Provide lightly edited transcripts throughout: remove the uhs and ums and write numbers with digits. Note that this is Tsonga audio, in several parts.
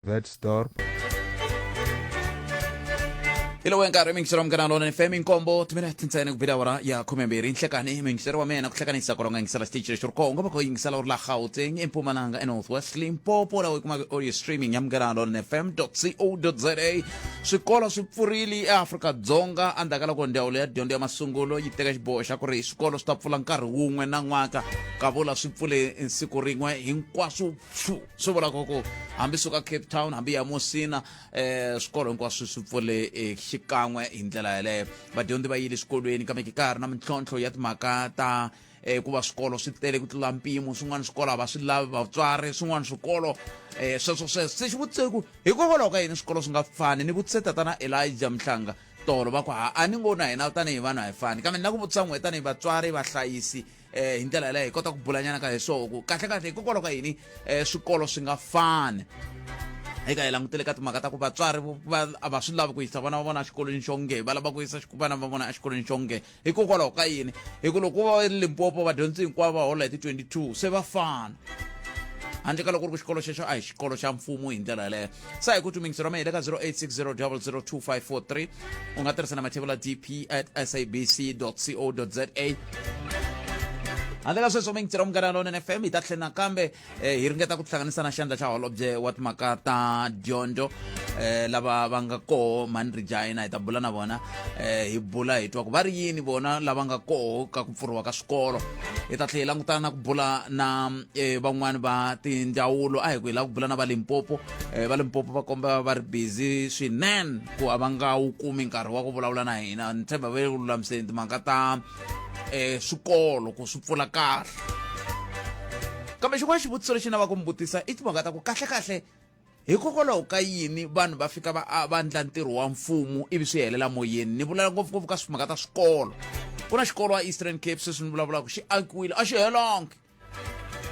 Klerksdorp. Hi lowu nkarhi mingisero munghana lona FM inkombo timinete ntsena ku bile awara ya 12 nhlekani mingisero wa mina ku hlekanisa ku ronga yingisela xitichi lexi ri kona u nga va kha u yingisela u ri la Gauteng eMpumalanga eNorth West Limpopo laha u kumaka audio streaming ya munghana lona FM co za. Swikolo swi pfurile eAfrika-Dzonga endzhaku ka loko ndzawulo ya dyondzo ya masungulo yi teka xiboho xa ku ri swikolo swi ta pfula nkarhi wun'we na n'waka kavula swi pfule siku rin'we hinkwaswo pfu swi vula ku hambi suka Cape Town hambi ya Musina swikolo hinkwaswo swi pfule xikan'we hi ndlela yaleyo. Vadyondzi va yile swikolweni kambe ke ka ha ri na mintlhontlho ya timhaka ta ku va swikolo swi tele ku tlula mpimo, swin'wana swikolo a va swi lavi vatswari, swin'wana swikolo sweswo sweswo. Se xivutiso i ku hikokwalaho ka yini swikolo swi nga fani? Ni vutise tatana Elijah Mhlanga tolo va ku ha a ni ngo na hina tanihi vanhu a hi fani, kambe ni lava ku vutisa n'we tanihi vatswari vahlayisi hi ndlela yaleyo hi kota ku bulanyana ka hi swoho ku kahle-kahle hikokwalaho ka yini swikolo swi nga fani. Eka hi langutele ka timhaka ta ku vatswari va a va swi lavi ku yisa vana va vona exikolweni xo nge va lava ku yisa vana va vona exikolweni xo nge hikokwalaho ka yini? Hi ku loko va ri Limpopo vadyondzi hinkwavo va hola hi ti-22 se va fana handle ka loko ku ri ku xikolo xexo a hi xikolo xa mfumo hi ndlela yaleyo. Sa hi ku tumingiselo wa mina hi le ka 0860 002543 u nga tirhisa na mathevula dp at sabc co za. Handle ka sweswo mingiselo munghana lonene FM hi ta tlhela nakambe hi ringeta ku tihlanganisa na xandla xa holobye wa timhaka ta dyondzo lava va nga koho mhani Regina. Hi ta bula na vona hi bula hi twa ku va ri yini vona lava nga koho ka ku pfuriwa ka swikolo. Hi ta tlhela hi langutana na ku bula na van'wani va tindzawulo. A hi ku hi lava ku bula na va Limpopo, va Limpopo va komba va ri busy swinene ku a va nga wu kumi nkarhi wa ku vulavula na hina. Ni tshemba va le ku lulamiseni timhaka ta swikolo ku swi pfula kahle. Kambe xin'wana xivutiso lexi ni lavaka ku mi vutisa i timhaka ta ku kahle-kahle hikokwalaho ka yini vanhu va fika va va endla ntirho wa mfumo ivi swi helela moyeni. Ni vulela ngopfungopfu ka timhaka ta swikolo. Ku na xikolo a Eastern Cape sweswi ni vulavulaka xi akiwile a xi helangi.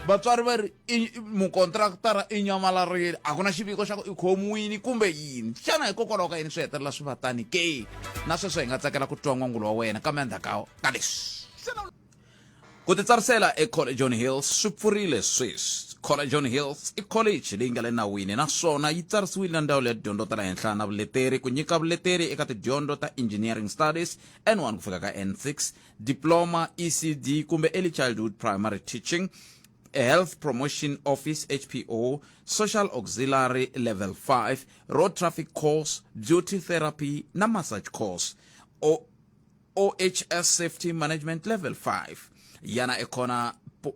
Vatswari va ri mukontraktara i nyamalarile, a ku na xiviko xa ku i khomiwini kumbe yini. Xana hikokwalaho ka yini swi hetelela swi va tani ke? Na sweswo hi nga tsakela ku twa n'wangulo wa wena kambe endzhaku ka leswi. Ku titsarisela eCollege on Hills swi pfurile sweswi. College on Hills i kholichi leyi nga le nawini naswona yi tsarisiwile na Ndzawulo ya Tidyondzo ta le Henhla na Vuleteri ku nyika vuleteri eka tidyondzo ta Engineering Studies, N1 ku fika ka N6, Diploma, ECD kumbe Early Childhood Primary Teaching, Health Promotion Office, HPO, Social Auxiliary Level 5, Road Traffic Course, Beauty Therapy na Massage Course. O OHS Safety Management Level 5. Yana ekhona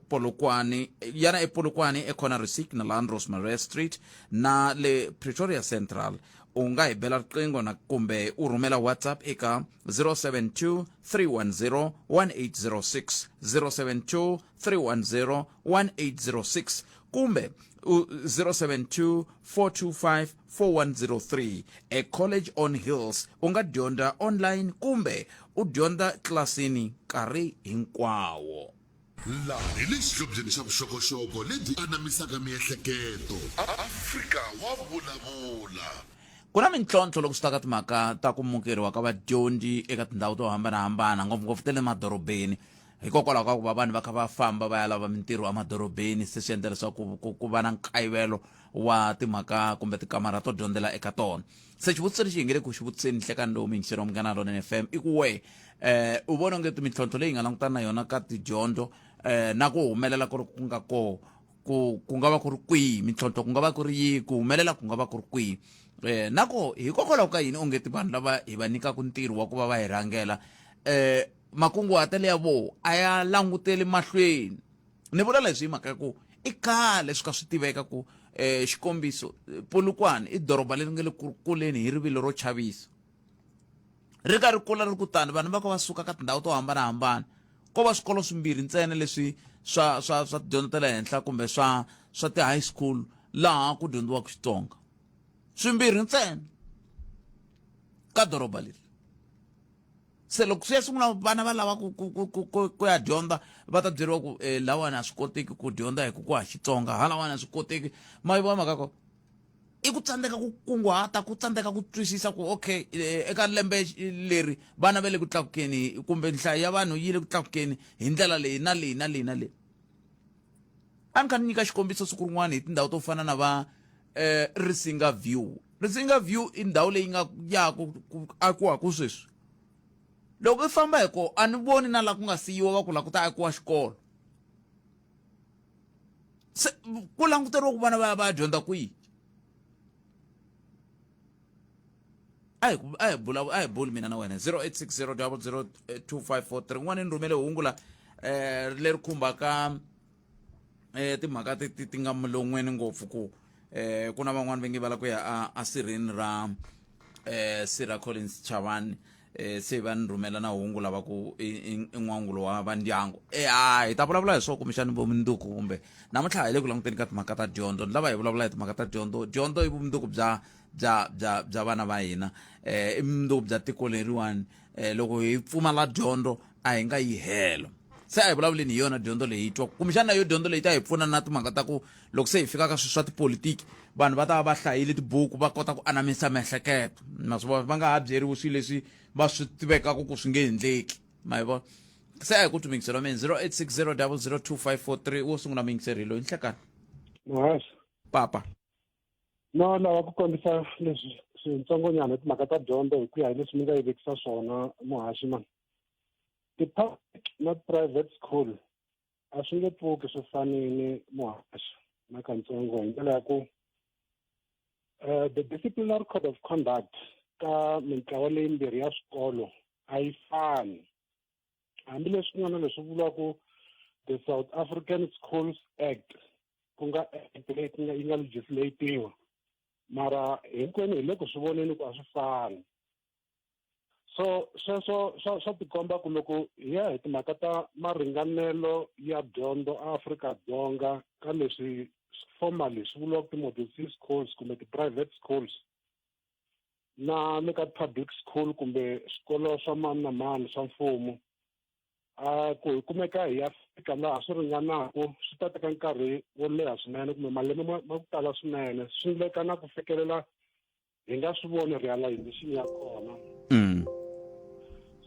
Polokwane, yana ePolokwane ekhona Resik na Land Rosemary Street na le Pretoria Central. U nga hi bela riqingho na kumbe u rhumela WhatsApp eka 072 310 1806, 072 310 1806 kumbe 072 425 4103. E College on Hills u nga dyondza online kumbe u dyondza tlilasini nkarhi hinkwawo. Laha hi le xihlobyeni xa vuxokoxoko lebyi anamisaka miehleketo. Afrika wa vulavula. Ku na mintlhontlho loko swi ta ka timhaka ta ku mukeriwa ka vadyondzi eka tindhawu to hambanahambana, ngopfungopfu ta le madorobeni, hikokwalaho ka ku va vanhu va kha va famba va ya lava mintirho emadorobeni, se swi endla leswaku ku va na nkayivelo wa timhaka kumbe tikamara to dyondzela eka tona. Se xivutiso lexi hi nge le ku xi vutiseni nhlekani lowu muyingiseri wa Munghana Lonene FM i ku we u vona onge mintlhontlho leyi nga langutana na yona ka tidyondzo na ku humelela ku ri ku nga koho ku ku nga va ku ri kwihi, mintlhontlho ku nga va ku ri yihi, ku humelela ku nga va ku ri kwihi, na ku hikokwalaho ka yini onge ti vanhu lava hi va nyikaka ntirho wa ku va va hi rhangela makunguhatelo ya voho a ya languteli mahlweni. Ni vula leswi hi mhaka ya ku i khale swi kha swi tiveka ku xikombiso Polokwane i doroba leri nga le ku kuleni hi rivilo ro chavisa, ri ka ri kula ri kutani vanhu va ka va suka ka tindhawu to hambanahambana. Ko va swikolo swimbirhi ntsena leswi swa swa swa tidyondzo ta le henhla kumbe swa swa ti-high school laha ku dyondziwaka Xitsonga, swimbirhi ntsena ka doroba leri. Se loko swi ya sungula vana va lava ku ku ku ku ku ku ya dyondza va ta byeriwa ku lawani a swi koteki ku dyondza hi ku ku ha Xitsonga, halawani a swi koteki. Ma yi vona mhaka ya kona? I ku tsandzeka ku kunguhata, ku tsandzeka ku twisisa ku okay eka lembe leri vana va le ku tlakukeni kumbe nhlayo ya vanhu yi le ku tlakukeni hi ndlela leyi na leyi na leyi na leyi. A ni kha ni nyika xikombiso siku rin'wana hi tindhawu to fana na va Risinga View. Risinga View i ndhawu leyi nga yaku ku akiwaku sweswi. Loko i famba hi koho a ni voni na la ku nga siyiwa va ku la ku ta akiwa xikolo. Se ku languteriwa ku vana va ya va ya dyondza kwihi? A hi a hi bula a hi buli mina na wena 0860002543 n'wana ni rhumele hungu la leri khumbaka timhaka ti ti nga mulon'weni ngopfu ku ku na van'wani va nge va la ku ya a a sirheni ra sirha Collins Chavani se va ni rhumela na hungu lava ku i n'wangulo wa va ndyangu. A hi ta vulavula hi swona kumbexani vumundzuku kumbe namuntlha hi le ku languteni ka timhaka ta dyondzo. Ni lava hi vulavula hi timhaka ta dyondzo. Dyondzo i vumundzuku bya bya bya bya vana va hina, i vumundzuku bya tiko leriwani. Loko hi pfumala dyondzo a hi nga yi helo. Se a hi vulavuleni hi yona dyondzo leyi hi twa kumbexana na yo dyondzo leyi ta hi pfuna na timhaka ta ku loko se hi fika ka swilo swa tipolitiki vanhu va ta va va hlayile tibuku va kota ku anamisa miehleketo, ma swi vona, va nga ha byeriwi swilo leswi va swi tivekaka ku swi nge endleki, ma yi vona. Se a hi ku twi muyingiseri wa mina 0860002543 wo sungula muyingiseri hi loyi. Nhlekani. Muhaxi. Papa. No lava ku kombisa leswi swintsongonyana hi timhaka ta dyondzo hi ku ya hi leswi mi nga yi vekisa swona muhaxi mani. Ti-public na private school a swi nge pfuki swi fanile muhaxi na katsongo hi ndlela ya ku the disciplinary code of conduct ka mintlawa leyimbirhi ya swikolo a yi fani, hambileswi ku nga na leswi vuriwaka the South African Schools Act, ku nga act leyi ku nga yi nga legislatiwa, mara hinkwenu hi le ku swi voneni ku a swi fani. So sweswo swa tikomba ku loko hi ya hi timhaka ta maringanelo ya dyondzo eAfrika-Dzonga ka leswi formally swi vuriwaka ti-model C schools kumbe ti-private schools na le ka public school kumbe swikolo swa mani na mani swa mfumo, a ku hi kumeka hi ya fika laha swi ringanaku swi ta teka nkarhi wo leha swinene kumbe malembe ma ku tala swinene, swi endleka na ku fikelela hi nga swi voni realization ya kona.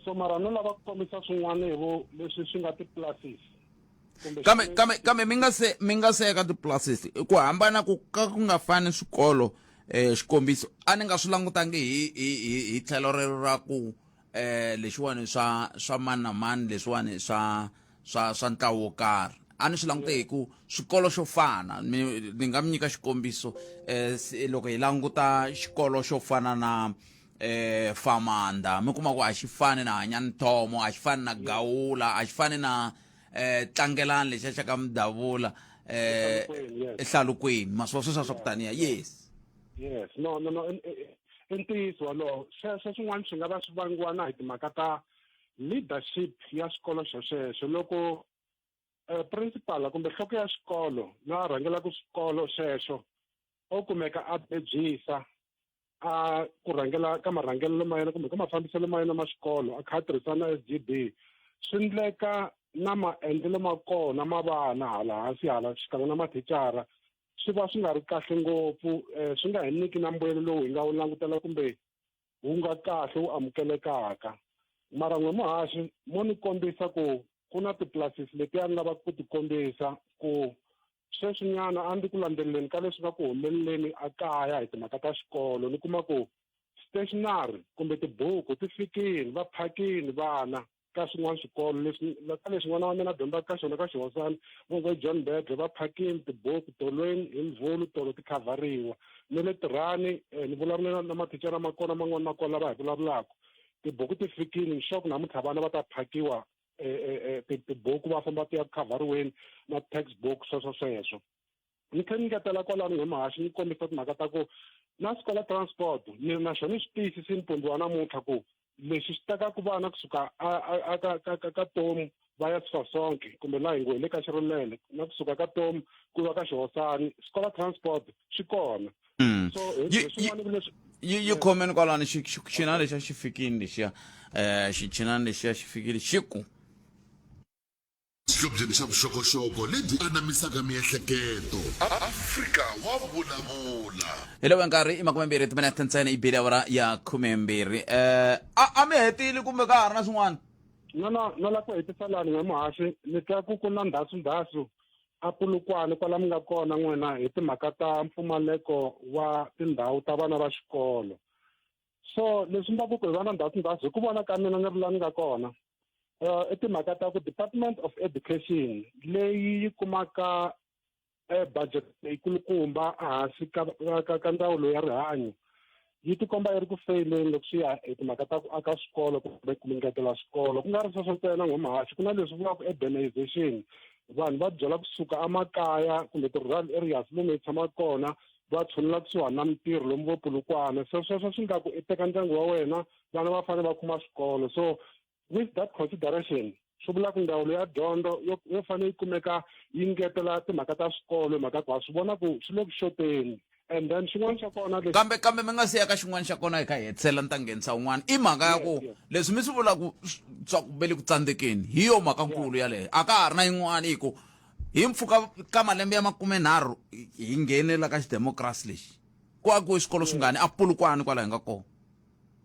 So mara no lava ku kombisa swin'wana hi vo leswi swi nga ti-pluses kambe kambe kambe mi nga se mi nga se ka ti-pluses ku hambana ku ka ku nga fani swikolo, xikombiso a ni nga swi langutangi hi hi hi hi tlhelo rero ra ku lexiwani swa mani na mani, leswiwani swa ntlawa wo karhi. A ni swi langute hi ku swikolo xo fana ni nga mi nyika xikombiso, loko hi languta xikolo xo fana na Famanda, mi kuma ku a xi fani na Hanyani Thomo, a xi fani na Gawula, a xi fani na Tlangelani lexiya xa ka Mudavula Ehlalukweni, ma swi vona sweswo swa ku taniya. Yes. Yes, no no no i ntiyiso wolowo. Sweswo swin'wana swi nga va swi vangiwa na hi timhaka ta leadership ya xikolo xo xexo. Loko principal kumbe nhloko ya xikolo loyi a rhangelaka xikolo xexo o kumeka a bebyisa a ku rhangela ka marhangelelo ma yena kumbe ka mafambiselo ma yena ma xikolo a kha a tirhisana na SGB, swi ndleka na maendlelo ma kona ma vana hala hansi hala xikan'we na mathicara swi va swi nga ri kahle ngopfu, swi nga hi nyiki na mbuyelo lowu hi nga wu langutela kumbe wu nga kahle wu amukelekaka. Mara n'we muhaxi mo ni kombisa ku ku na ti-pluses letiya ni lavaka ku ti kombisa ku sweswinyana a ndzi ku landzeleleni ka leswi nga ku humeleleni a kaya hi timhaka ta xikolo, ni kuma ku stationary kumbe tibuku ti fikile, va phakile vana ka swin'wana swikolo leswi ka leswi n'wana wa mina a dyondzaka ka xona ka Xihosana, vo ngo John Bedle, va phakile tibuku tolweni hi Mvhulu, tolo ti khavhariwa ni le Tirhani. Ni vulavula na mathicara ma kona man'wana ma kona lava hi vulavulaka, tibuku ti fikile, ni sure ku namuntlha vana va ta phakiwa tibuku va famba ti ya ku khavhariweni na textbook sweswo sweswo. Ni tlhela ni ngetela kwalano hi muhaxi ni kombisa timhaka ta ku na scholar transport ni na xona xi tiyisisini mpundzu wa namuntlha ku lexi xi tekaka vana kusuka a ka Tomu va ya Sifasonke kumbe laha hi ngo hi le ka Xirilele na kusuka ka Tomu ku va ka Xihosani, scholar transport xi kona. So hi swin'wana leswi yi khomeni kwalano xichinani lexiya xi fikile lexiya, xichinani lexiya xi fikile xi ku Xihlobyeni xa vuxokoxoko lebyi anamisaka miehleketo. Afrika wa vulavula. Hi loko nkarhi i 20 timinete ntsena i bile awara ya 12. A mi hetile kumbe ka ha ri na swin'wana? No no no la ku hetisa lani n'we muhaxi, ni twa ku ku na ndhasu ndhasu. a Polokwane kwala mi nga kona n'wina hi timhaka ta mpfumaleko wa tindhawu ta vana va xikolo. So leswi endlaku ku hi va na ndhasi-ndhasi hi ku vona ka mina ni ri la ni nga kona i timhaka ta ku Department of Education leyi yi kumaka budget leyikulukumba ehansi ka ka ka ndzawulo ya rihanyo yi tikomba yi ri ku feyileni loko swi ya hi timhaka ta ku aka swikolo kumbe ku engetela swikolo. Ku nga ri sweswo ntsena n'wamahaxi, ku na leswi vuriwaka urbanization, vanhu va byala kusuka emakaya kumbe ti-rural areas lomu hi tshamaka kona va tshunela kusuhani na mintirho lomu vo Polokwane. Se sweswo swi endla ku i teka ndyangu wa wena, vana va fanele va kuma swikolo. So with that consideration, swi vula ku ndzawulo ya dyondzo yo yo fanele yi kumeka yi ngetela timhaka ta swikolo hi mhaka ku ha swi vona ku swi le ku xoteni. And then xin'wana xa kona lexi Kambe kambe mi nga si ya ka xin'wana xa kona hi kha hi hetisela ni ta nghenisa un'wana i mhaka ya ku leswi mi swi vulaka swa ku ve le ku tsandzekeni hi yo mhaka nkulu yaleyo a ka ha ri na yin'wana hi ku hi mpfhuka ka malembe ya 30 hi nghenela ka xidemokirasi lexi ku akiwe swikolo swingani a Polokwane kwala hi nga kona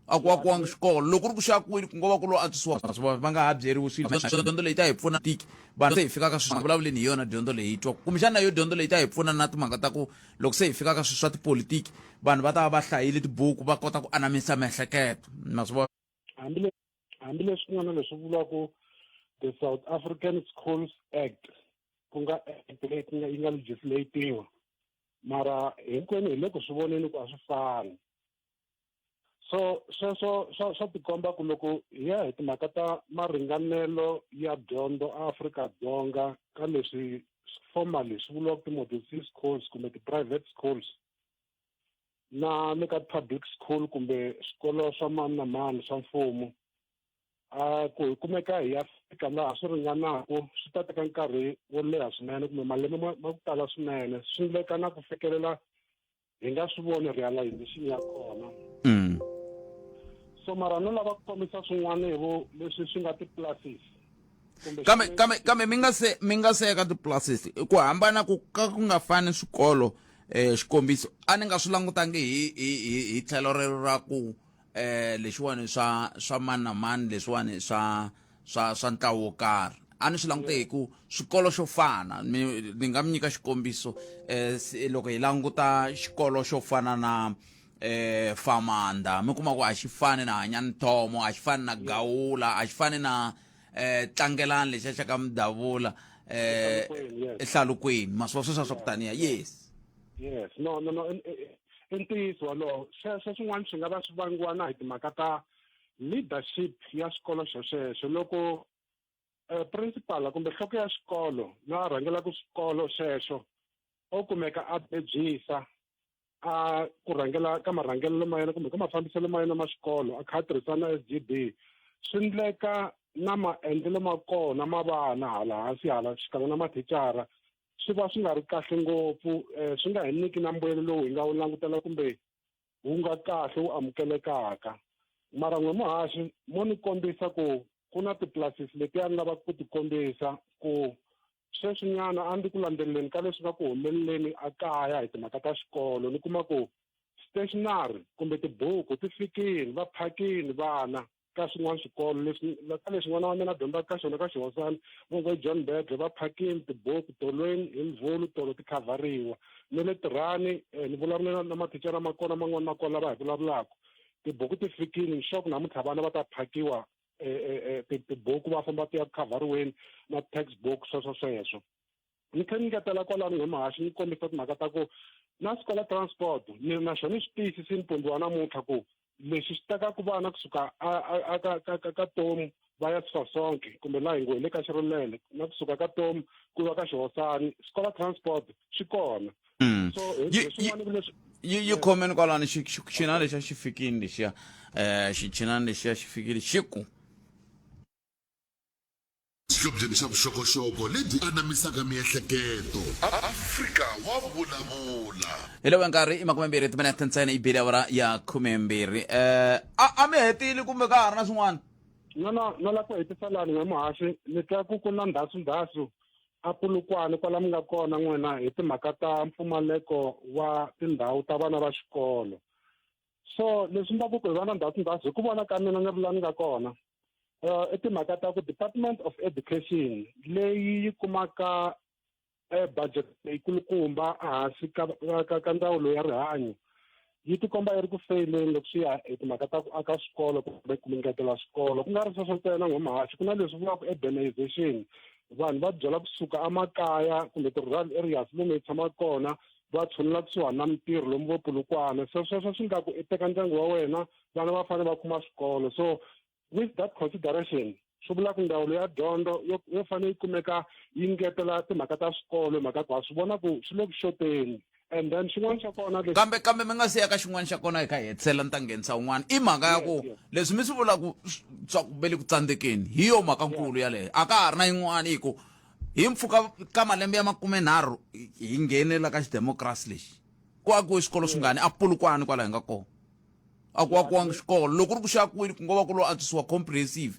a ku akiwangi xikolo loko ku ri ku xi akiwile ku ngo va ku lo antswisiwa va nga ha byeriwi swilo dyondzo leyi ta hi pfuna tiki vanhu se hi fika ka sweswi vulavuleni hi yona dyondzo leyi hi twa kumbexana na yo dyondzo leyi ta hi pfuna na timhaka ta ku loko se hi fika ka swilo swa tipolitiki vanhu va ta va va hlayile tibuku va kota ku anamisa miehleketo ma swi vona. Hambileswi ku nga na leswi vuriwaka the South African Schools Act, ku nga act leyi ku nga yi nga legislatiwa, mara hinkwenu hi le ku swi voneni ku a swi fani. So sweswo swa tikomba ku loko hi ya hi timhaka ta maringanelo ya dyondzo eAfrika-Dzonga ka leswi formally swi vuriwaka ti-model C schools kumbe ti-private schools na le ka public school kumbe swikolo swa mani na mani swa mfumo, a ku hi kumeka hi ya fika laha swi ringanaku swi ta teka nkarhi wo leha swinene kumbe malembe ma ku tala swinene, swi endleka na ku fikelela hi nga swi voni realization ya kona. So mara no lava ku kombisa swin'wana hi vo leswi swi nga ti-pluses kumbe Kambe kambe mi nga se ya ka ti-pluses, ku hambana ku ka ku nga fani swikolo, xikombiso a ni nga swi langutangi hi tlhelo rero ra ku lexiwani swa mani na mani, leswiwani swa ntlawa wo karhi, a ni swi langute hi ku swikolo xo fana ni nga mi nyika xikombiso, loko hi languta xikolo xo fana na Famanda, mi kuma ku a xi fani na Hanyani Thomo, a xi fani na Gawula, a xi fani na Tlangelani lexiya xa ka Mudavula Ehlalukweni, ma swi sweswo swa ku taniya, yes. Yes, no, no, no, i ntiyiso wolowo. Sweswo swin'wana swi nga va swi vangiwa na hi timhaka ta leadership ya xikolo xo xexo. Loko principal kumbe nhloko ya xikolo loyi a rhangelaka xikolo xexo o kumeka a bebyisa a ku rhangela ka marhangelelo ma yena kumbe ka mafambiselo ma yena ma xikolo, a kha a tirhisana na SGB, swi ndleka na maendlelo ma kona ma vana hala hansi hala xikan'we na mathicara swi va swi nga ri kahle ngopfu, swi nga hi nyiki na mbuyelo lowu hi nga wu langutela kumbe wu nga kahle wu amukelekaka. Mara n'we muhaxi mo ni kombisa ku ku na ti-pluses letiya ni lavaka ku ti kombisa ku sweswinyana a ndzi ku landzeleleni ka leswi nga ku humeleleni a kaya hi timhaka ta xikolo, ni kuma ku stationary kumbe tibuku ti fikile, va phakile vana ka swin'wana swikolo leswi ka leswi n'wana wa mina a dyondzaka ka xona ka Xihosana, vo ngo John Bedle, va phakile tibuku tolweni hi Mvhulu tolo ti khavhariwa. Ni le Tirhani, ni vulavula na mathicara ma kona man'wana ma kona lava hi vulavulaka, tibuku ti fikile ni sure ku namuntlha vana va ta phakiwa tibuku va famba ti ya ku khavhariweni na textbook sweswo sweswo. Ni tlhela ni ngetela kwalano hi muhaxi ni kombisa timhaka ta ku na scholar transport ni na xona xi tiyisisini mpundzu wa namuntlha ku lexi xi tekaka vana kusuka a ka Tomu va ya Sofasonke kumbe laha hi ngo hi le ka Xirolele na kusuka ka Tomu ku va ka Xihosani, scholar transport xi kona. So hi swin'wana leswi Yi khomeni kwalano xichinani lexiya xi fikile lexiya, xichinani lexiya xi fikile xi ku Xihlobyeni xa vuxokoxoko lebyi anamisaka miehleketo. Afrika wa vulavula. Hi lowu nkarhi i 20 timinete ntsena i bile awara ya 12. A mi hetile kumbe ka ha ri na swin'wana? No, no, no, la ku hetisa lani n'we muhaxi ni twa ku ku na ndhasu-ndhasu a Polokwane kwala mi nga kona n'wina hi timhaka ta mpfumaleko wa tindhawu ta vana va xikolo. So leswi endlaku ku hi va na ndhasu-ndhasu hi ku vona ka mina ni ri la ni nga kona, i timhaka ta ku Department of Education leyi yi kumaka Budget leyikulukumba ehansi ka ka ka ndzawulo ya rihanyo yi tikomba yi ri ku feyileni loko swi ya hi timhaka ta ku aka swikolo kumbe ku engetela swikolo. Ku nga ri sweswo ntsena n'wamahaxi, ku na leswi vuriwaka urbanization, vanhu va byala kusuka emakaya kumbe ti-rural areas lomu hi tshamaka kona, va tshunela kusuhani na mintirho lomu vo Polokwane. Se sweswo swi nga ku i teka ndyangu wa wena, vana va fanele va kuma swikolo. So with that consideration, swi vula ku ndzawulo ya dyondzo yo yo fanele yi kumeka yi ngetela timhaka ta swikolo, hi mhaka ku ha swi vona ku swi le ku xoteni. And then xin'wana xa kona lexi Kambe kambe mi nga si ya ka xin'wana xa kona, hi kha hi hetisela, ni ta nghenisa un'wana. I mhaka ya ku leswi mi swi vulaka swa ku ve le ku tsandzekeni, hi yo mhaka nkulu yaleyo. A ka ha ri na yin'wana, hi ku hi mpfhuka ka malembe ya 30 hi nghenela ka xidemokirasi lexi, ku akiwe swikolo swingani a Polokwane kwala hi nga kona? A ku akiwanga xikolo. Loko ku ri ku xi akiwile, ku ngo va ku lo antswisiwa comprehensive.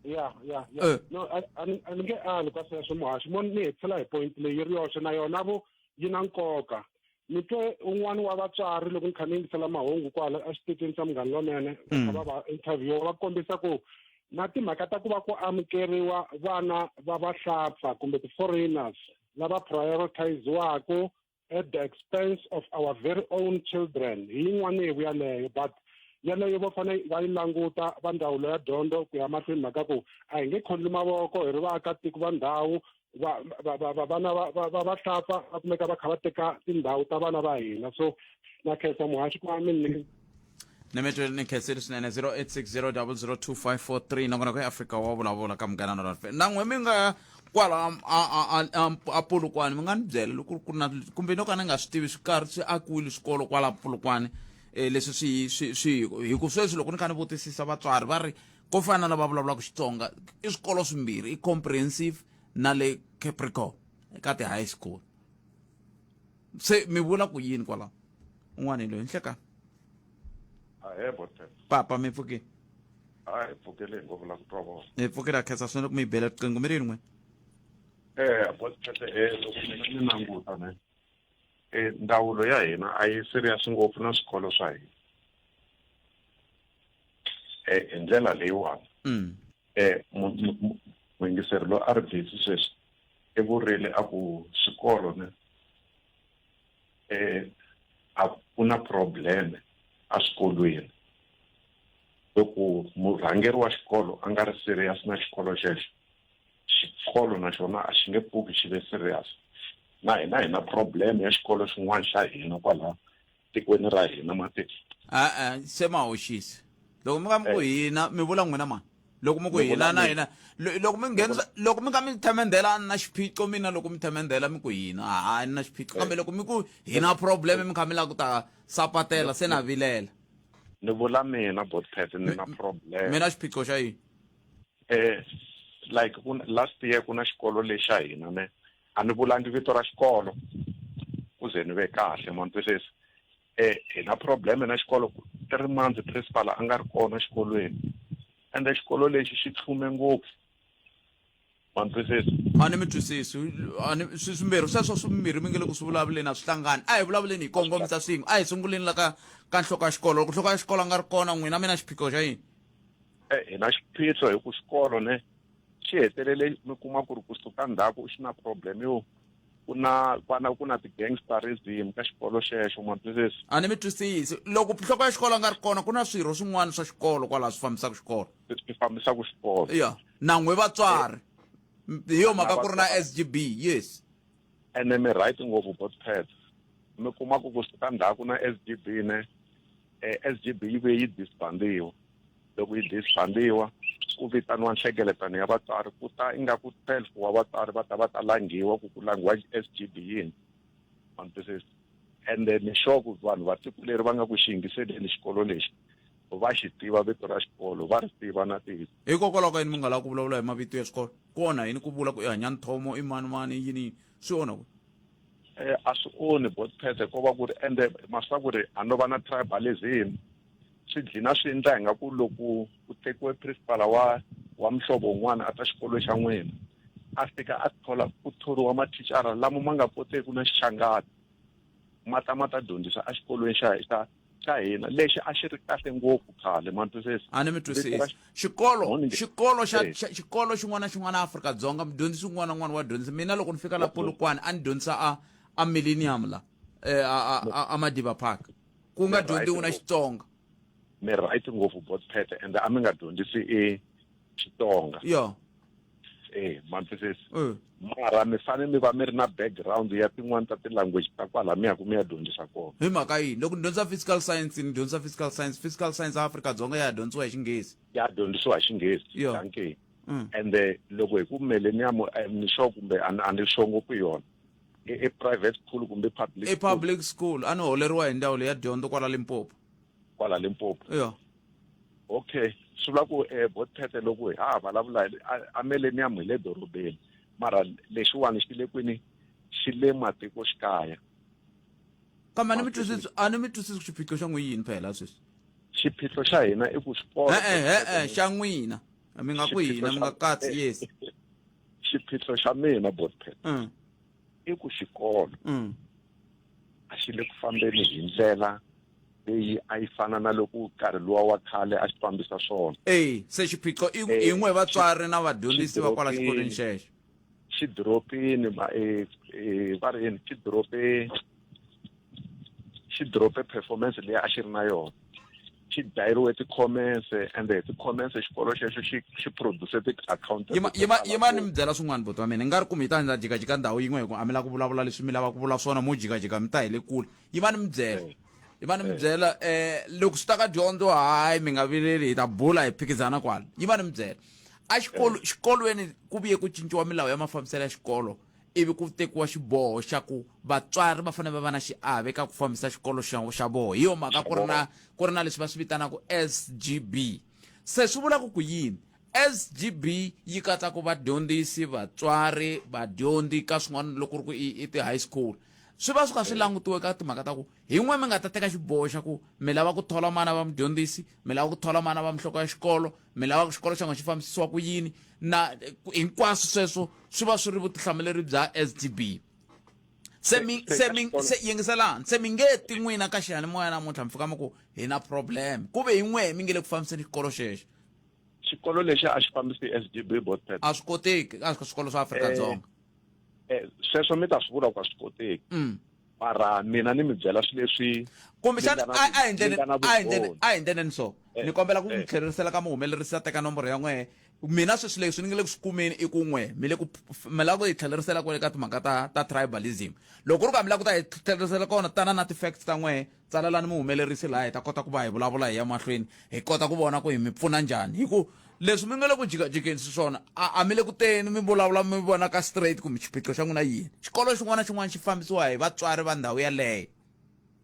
Ya ya ya. No, a ni nge ali ka sweswo, muhaxi. Mo ni hetisela hi point leyi yi ri yoxe, na yona vo yi na nkoka. Ni twe un'wana wa vatswari loko ni kha ni yingisela mahungu kwala exitichini xa Munghana Lonene, va kha va va interview, va kombisa ku na timhaka ta ku va ku amukeriwa vana va vahlapfa kumbe ti-foreigners lava prioritiziwaka at the expense of our very own children, hi yin'wana yevu yaleyo. But yaleyo va fanele va yi languta va ndzawulo ya dyondzo ku ya mahlweni, mhaka ku a hi nge khondli mavoko hi ri vaakatiko va ndhawu, va va va va vana va va va vahlapfa va kumeka va kha va teka tindhawu ta vana va hina. So na khensa muhaxi ku va mi ni Ni ni khensile swinene. 0860002543, nongonoko ya Afrika wa Vulavula ka Munghana Lonene. Na n'we mi nga kwala a Polokwane, mi nga ni byela loko ku ri na kumbe no ka ni nga swi tivi, swi karhi swi akiwile swikolo kwala Polokwane, leswi swi swi swi hi ku sweswi loko ni kha ni vutisisa vatswari, va ri ko fana na lava vulavulaka Xitsonga, i swikolo swimbirhi, i comprehensive na le Capricorn ka ti-high school. Se mi vula ku yini kwalaho? Un'wana hi loyi nhlekani. Ahee, bote. Papa, mi pfukile? A hi pfukile, hi ngo vula ku twa vona. Hi pfukile, a khensa swinene ku mi yi bela riqingho. Mi ri yini n'wina? Bote, loko mina ni languta ne, ndzawulo ya hina a yi serious ngopfu na swikolo swa hina. Hi ndlela leyiwani, muyingiseri loyi a ri busy sweswi i vurile a ku swikolo ne, a ku na problem eswikolweni. Loko murhangeri wa xikolo a nga ri serious na xikolo xexo, xikolo na xona a xi nge pfuki xi ve serious. Na hina hi na problem ya xikolo xin'wana xa hina kwala tikweni ra hina matiko. E-e, se ma hoxisa loko mi nga mi ku hina, mi vula n'wina mani? Loko mi ku hina na hina, loko mi nghenisa, loko mi nga mi themendela, a ni na xiphiqo mina. Loko mi themendela mi ku hina, a ni na xiphiqo, kambe loko mi ku hina problem, mi kha mi lava ku ta sapatela, se na vilela. Ni vula mina, Botpet, ni na problem. Mina xiphiqo xa yini? Like ku last year ku na xikolo lexa hina ne, a ni vulangi vito ra xikolo ku ze ni ve kahle, ma ni twisisa. Hi na problem na xikolo, 3 months principal a nga ri kona xikolweni, ende xikolo lexi xi tlhume ngopfu, ma ni twisisa. A ni mi twisisi. A ni swi swimbirhi sweswo, swimbirhi mi nge le ku swi vulavuleni, a swi hlangani. A hi vulavuleni hi kongomisa swin'we. A hi sunguleni la ka nhloko ya xikolo. Loko nhloko ya xikolo a nga ri kona, n'wina mi na xiphiqo xa yini? Hi na xiphiqo hi ku xikolo ne xi hetelele mi kuma ku ri kusuka ndzhaku xi na problem yo ku na vana, ku na ti-gangsterism ka xikolo xexo, ma twisisa. A ni mi twisisi. Loko nhloko ya xikolo a nga ri kona, ku na swirho swin'wana swa xikolo kwalaho swi fambisaka xikolo. Swi fambisaka xikolo. Ya na n'we vatswari, hi yo mhaka ku ri na SGB, yes. Ene mi right ngopfu, Botpet. Mi kuma ku kusuka ndzhaku na SGB ne, SGB yi vuye yi disbandiwa. Loko yi disbandiwa, ku vitaniwa nhlengeletano ya vatswari, ku ta ingaku 12 wa vatswari, va ta va ta langhiwa ku ku langhiwa SGB yini, ma ni twisisa. Ende ni sure ku vanhu va tiko leri va nga ku xi yingiseleni xikolo lexi va xi tiva vito ra xikolo, va ri tiva na ti Hikokwalaho ka yini mi nga lavi ku vulavula hi mavito ya swikolo? Ku onha yini ku vula ku i Hanyani Thomo, i mani mani, yini yini? Swi onha ku A swi onhi, Botpet, ko va ku ri ende maswa ku ri a no va na tribalism, swi dlina swi endla hi nga ku loko ku tekiwe principal wa muhlovo wun'wana a ta xikolo xa n'wina, a fika a thola ku thoriwa mathicara lama ma nga koteki na Xichangani, ma ta ma ta dyondzisa exikolweni xa xa xa hina lexi a xi ri kahle ngopfu khale ma twisisa A ni mi Vito ra twisisi. Xikolo Morning. xikolo xa Eh. xa- xikolo xin'wana na xin'wana Afrika-Dzonga mudyondzisi un'wana na un'wana wa dyondzisa. Mina loko ni fika la Polokwane a ni dyondzisa a a Millennium la eh, a a a, a Madiba Park. Ku nga Right. dyondziwi na Xitsonga. Mi right ngopfu bot pet and a mi nga dyondzisi i Xitsonga. Yo. Eh, ma twisisa. Eh. Mara mi fanele mi va mi ri na background ya tin'wani ta ti-language ta kwala mi yaku mi ya dyondzisa kona. Hi mhaka yini? Loko ni dyondzisa physical science ni dyondzisa physical science, physical science a Afrika-Dzonga ya ha dyondzisiwa hi Xinghezi. Ya dyondzisiwa hi Xinghezi. Yo. Dankie. Ende loko hi ku Millennium eh, ni sure kumbe a ni a ni sure ngopfu yona. I, i private school kumbe public I school public school a ni holeriwa hi ndzawulo ya dyondzo kwala Limpopo. Kwala Limpopo. Yo. Okay, swi vula ku eh botete loko hi ha vulavula hi- a- a Millennium hi le dorobeni mara lexiwani xi le kwini xi le matikoxikaya. Kambe a ni mi twisisi a ni mi twisisi ku xiphiqo xa n'wi yini phela sweswi. Xiphiqo xa hina i ku xikolo E-e e-e xa n'wina mi nga ku hina mi nga katsi yes. Xiphiqo xa mina botete i ku xikolo a xi le ku fambeni hi ndlela leyi a yi fana na loko nkarhi luwa wa khale a xi fambisa swona. E se xiphiqo i Eh, hi n'we vatswari na vadyondzisi va kwala xikolweni xexo. Xi dropini ma e e va ri yini xi drope xi drope performance leyi a xi ri na yona xi dlayeriwe ti-comments and ti-comments xikolo xexo xi xi produce ti-account. Yima yima yima ni mi byela swin'wana buti wa mina ni nga ri ku mi ta ndza jikajika ndhawu yin'we hi ku a mi lava ku vulavula leswi mi lava ku vula swona mo jikajika mi ta hi le kule. Yima ni mi byela yima ni mi byela loko swi ta ka dyondzo hayi mi nga vileli hi ta bula hi phikizana kwala. Yima ni mi byela a xikolo xikolweni ku vuye ku cinciwa milawu ya mafambiselo ya xikolo ivi ku tekiwa xiboho xa ku vatswari va fanele va va na xiave ka ku fambisa xikolo xa xa voho hi yo mhaka ku ri na ku ri na leswi va swi vitanaka SGB. Se swi vula ku ku yini? SGB yi katsa ku vadyondzisi vatswari vadyondzi ka swin'wana loko ku ri ku i i ti-high school swi va swi kha swi langutiwe ka timhaka ta ku hi n'we mi nga ta teka xiboho xa ku mi lava ku thola mana va mudyondzisi mi lava ku thola mana va muhloko ya xikolo mi lava ku xikolo xa n'wina xi fambisisiwa ku yini na hinkwaswo sweswo swi va swi ri vutihlamuleri bya SGB. Se mi se mi se yingiselani se mi nge ti n'wina ka xiyanimoya namuntlha mi fika mi ku hi na problem ku ve hi n'wehe mi nge le ku fambiseni xikolo xexo. Xikolo lexi a xi fambisi SGB Botpet. A swi koteki ka swikolo swa Afrika-Dzonga. Sweswo mi ta swi vula ku a swi koteki. Mara mina ni mi byela swilo leswi Kumbexana a a hi ndleni a hi ndleni a hi ndleni so ni kombela ku mi tlhelerisela ka muhumelerisi a teka nomboro ya n'wehe mina sweswi leswi ni nga le ku swi kumeni i ku n'we mi le ku mi lava ku hi tlhelerisela kwale ka timhaka ta ta tribalism loko ku ri ku a mi lava ku ta hi tlhelerisela kona tana na ti-facts ta n'wehe tsalelani muhumelerisi laha hi ta kota ku va hi vulavula hi ya mahlweni hi kota ku vona ku hi mi pfuna njhani hi ku leswi mi nga le ku jikajikeni swona a a mi le ku teni mi vulavula mi vona ka straight kumbe xiphiqo xa n'wina yini xikolo xin'wana na xin'wana xi fambisiwa hi vatswari va ndhawu yaleyo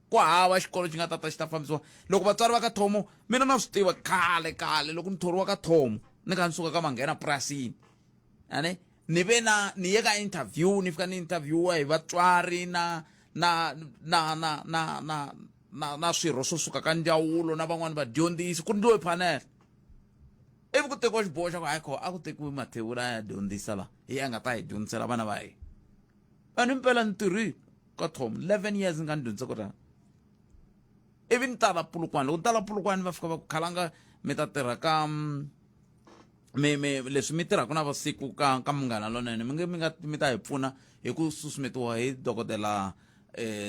ku hava xikolo xi nga ta ta xi ta fambisiwa loko vatswari va ka thomo mina na swi tiva khale khale loko ni thoriwa ka thomo ni kha ni suka ka manghena purasini ane ni ve na ni ye ka interview ni fika ni interviewa hi vatswari na na na na na na na na swirho swo suka ka ndzawulo na van'wani vadyondzisi ku ndliwe panel ivi ku tekiwa xiboho xa ku hayi kho a ku tekiwi mathebula ya dyondzisa la hi a nga ta hi dyondzisela vana va hina vanhu impela ni tirhile ka tom 11 years ni nga ni dyondzisa ku ri ivi ni tala pulukwana loko ni tala pulukwana va fika va ku khalanga mi ta tirha ka mi mi leswi mi tirhaka na vusiku ka ka munghana lonene mi nge mi nga mi ta hi pfuna hi ku susumetiwa hi dokodela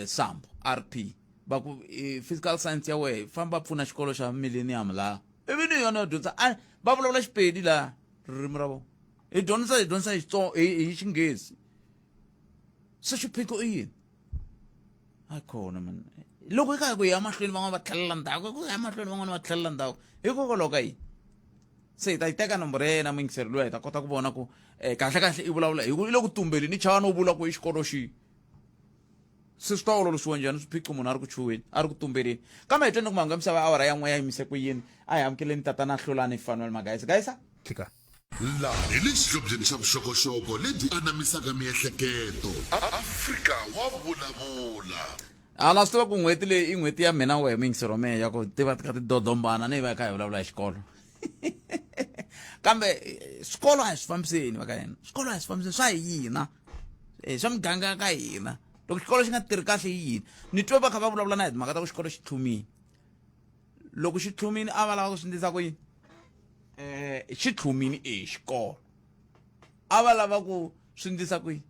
Sambo RP va ku physical science ya wehe famba pfuna xikolo xa Millennium laha ivi ni yona yo dyondza a va vulavula Xipedi laha ririmi ra vona hi dyondzisa hi dyondzisa hi Xitsonga hi hi Xinghezi se xiphiqo i yini a khona man loko hi karhi ku ya mahlweni van'wana va tlhelela ndzhaku ku ya mahlweni van'wana va tlhelela ndzhaku hikokwalaho ka yini se hi ta yi teka nomboro ya yena muyingiseri luya hi ta kota ku vona ku um kahle kahle i vulavula hi ku i le ku tumbeli ni chava no vula ku i xikolo xihi se swi ta ololoxiwa njhani swiphiqo munhu a ri ku chuheni a ri ku tumbeleni kambe hi tweni ku mahungu ya misava awara ya n'we ya yimise ku yini a hi amukeleni tatana hlulani fanuel magayisa gayisa Tlika. Laha hi le xihlobyeni xa vuxokoxoko lebyi anamisaka miehleketo. Afrika wa vulavula. A na swi tiva ku n'hweti leyi i n'hweti ya mina wehe muyingiseri wa mehe ya ku tiva ka tidodombana ni va hi kha hi vulavula hi xikolo kambe swikolo a hi swi fambiseni va ka hina swikolo a hi swi fambiseni swa hina swa muganga ka hina loko xikolo xi nga tirhi kahle yi yini ni twe va kha va vulavula na hi timhaka ta ku xikolo xi tlhumile. Loko xi tlhumini a va lava ku swi endlisa ku yini? Xi tlhumini e xikolo a va lava ku swi endlisa ku yini?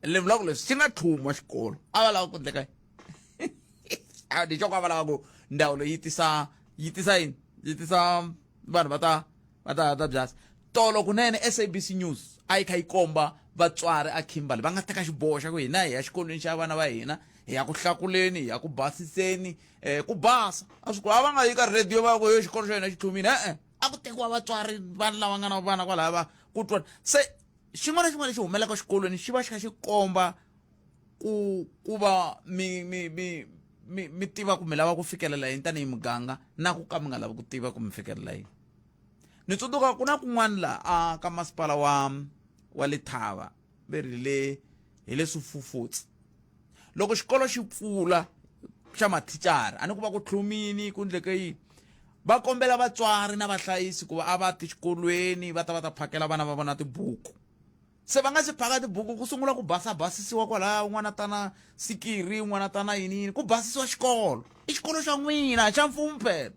Le vulaka leswi xi nga tlhuma xikolo a va lava ku endleka yini? Ni xo ku a va lava ku ndzawulo yi tisa yi tisa yini, yi tisa vanhu va ta va ta ta byasa. Tolo kunene SABC News a yi kha yi komba vatswari a Kimberley va nga teka xiboho xa ku hina hi ya xikolweni xa vana va hina, hi ya ku hlakuleni, hi ya ku basiseni. Ku basa a swi a va nga yi ka radio va ku yo xikolo xa hina xi tlhumile. E-e, a ku tekiwa vatswari vanhu lava nga na vana kwalaya va ku twa se xin'wana na xin'wana lexi humelelaka xikolweni xi va xi kha xi komba ku ku va mi mi mi mi mi tiva ku mi lava ku fikelela yini tanihi muganga na ku ka mi nga lavi ku tiva ku mi fikelela yini. Ni tsundzuka ku na kun'wana la a ka masipala wa wa Lethaba ve ri le hi le Swifufutsi, loko xikolo xi pfula xa mathicara a ni ku va ku tlhumini ku ndleke yini, va kombela vatswari na vahlayisi ku va a va ti xikolweni va ta va ta phakela vana va vona tibuku. Se va nga si phaka tibuku ku sungula ku basa basisiwa kwalaya, un'wana tana sikiri, un'wana tana yini yini, ku basisiwa xikolo. I xikolo xa n'wina xa mfumo phela.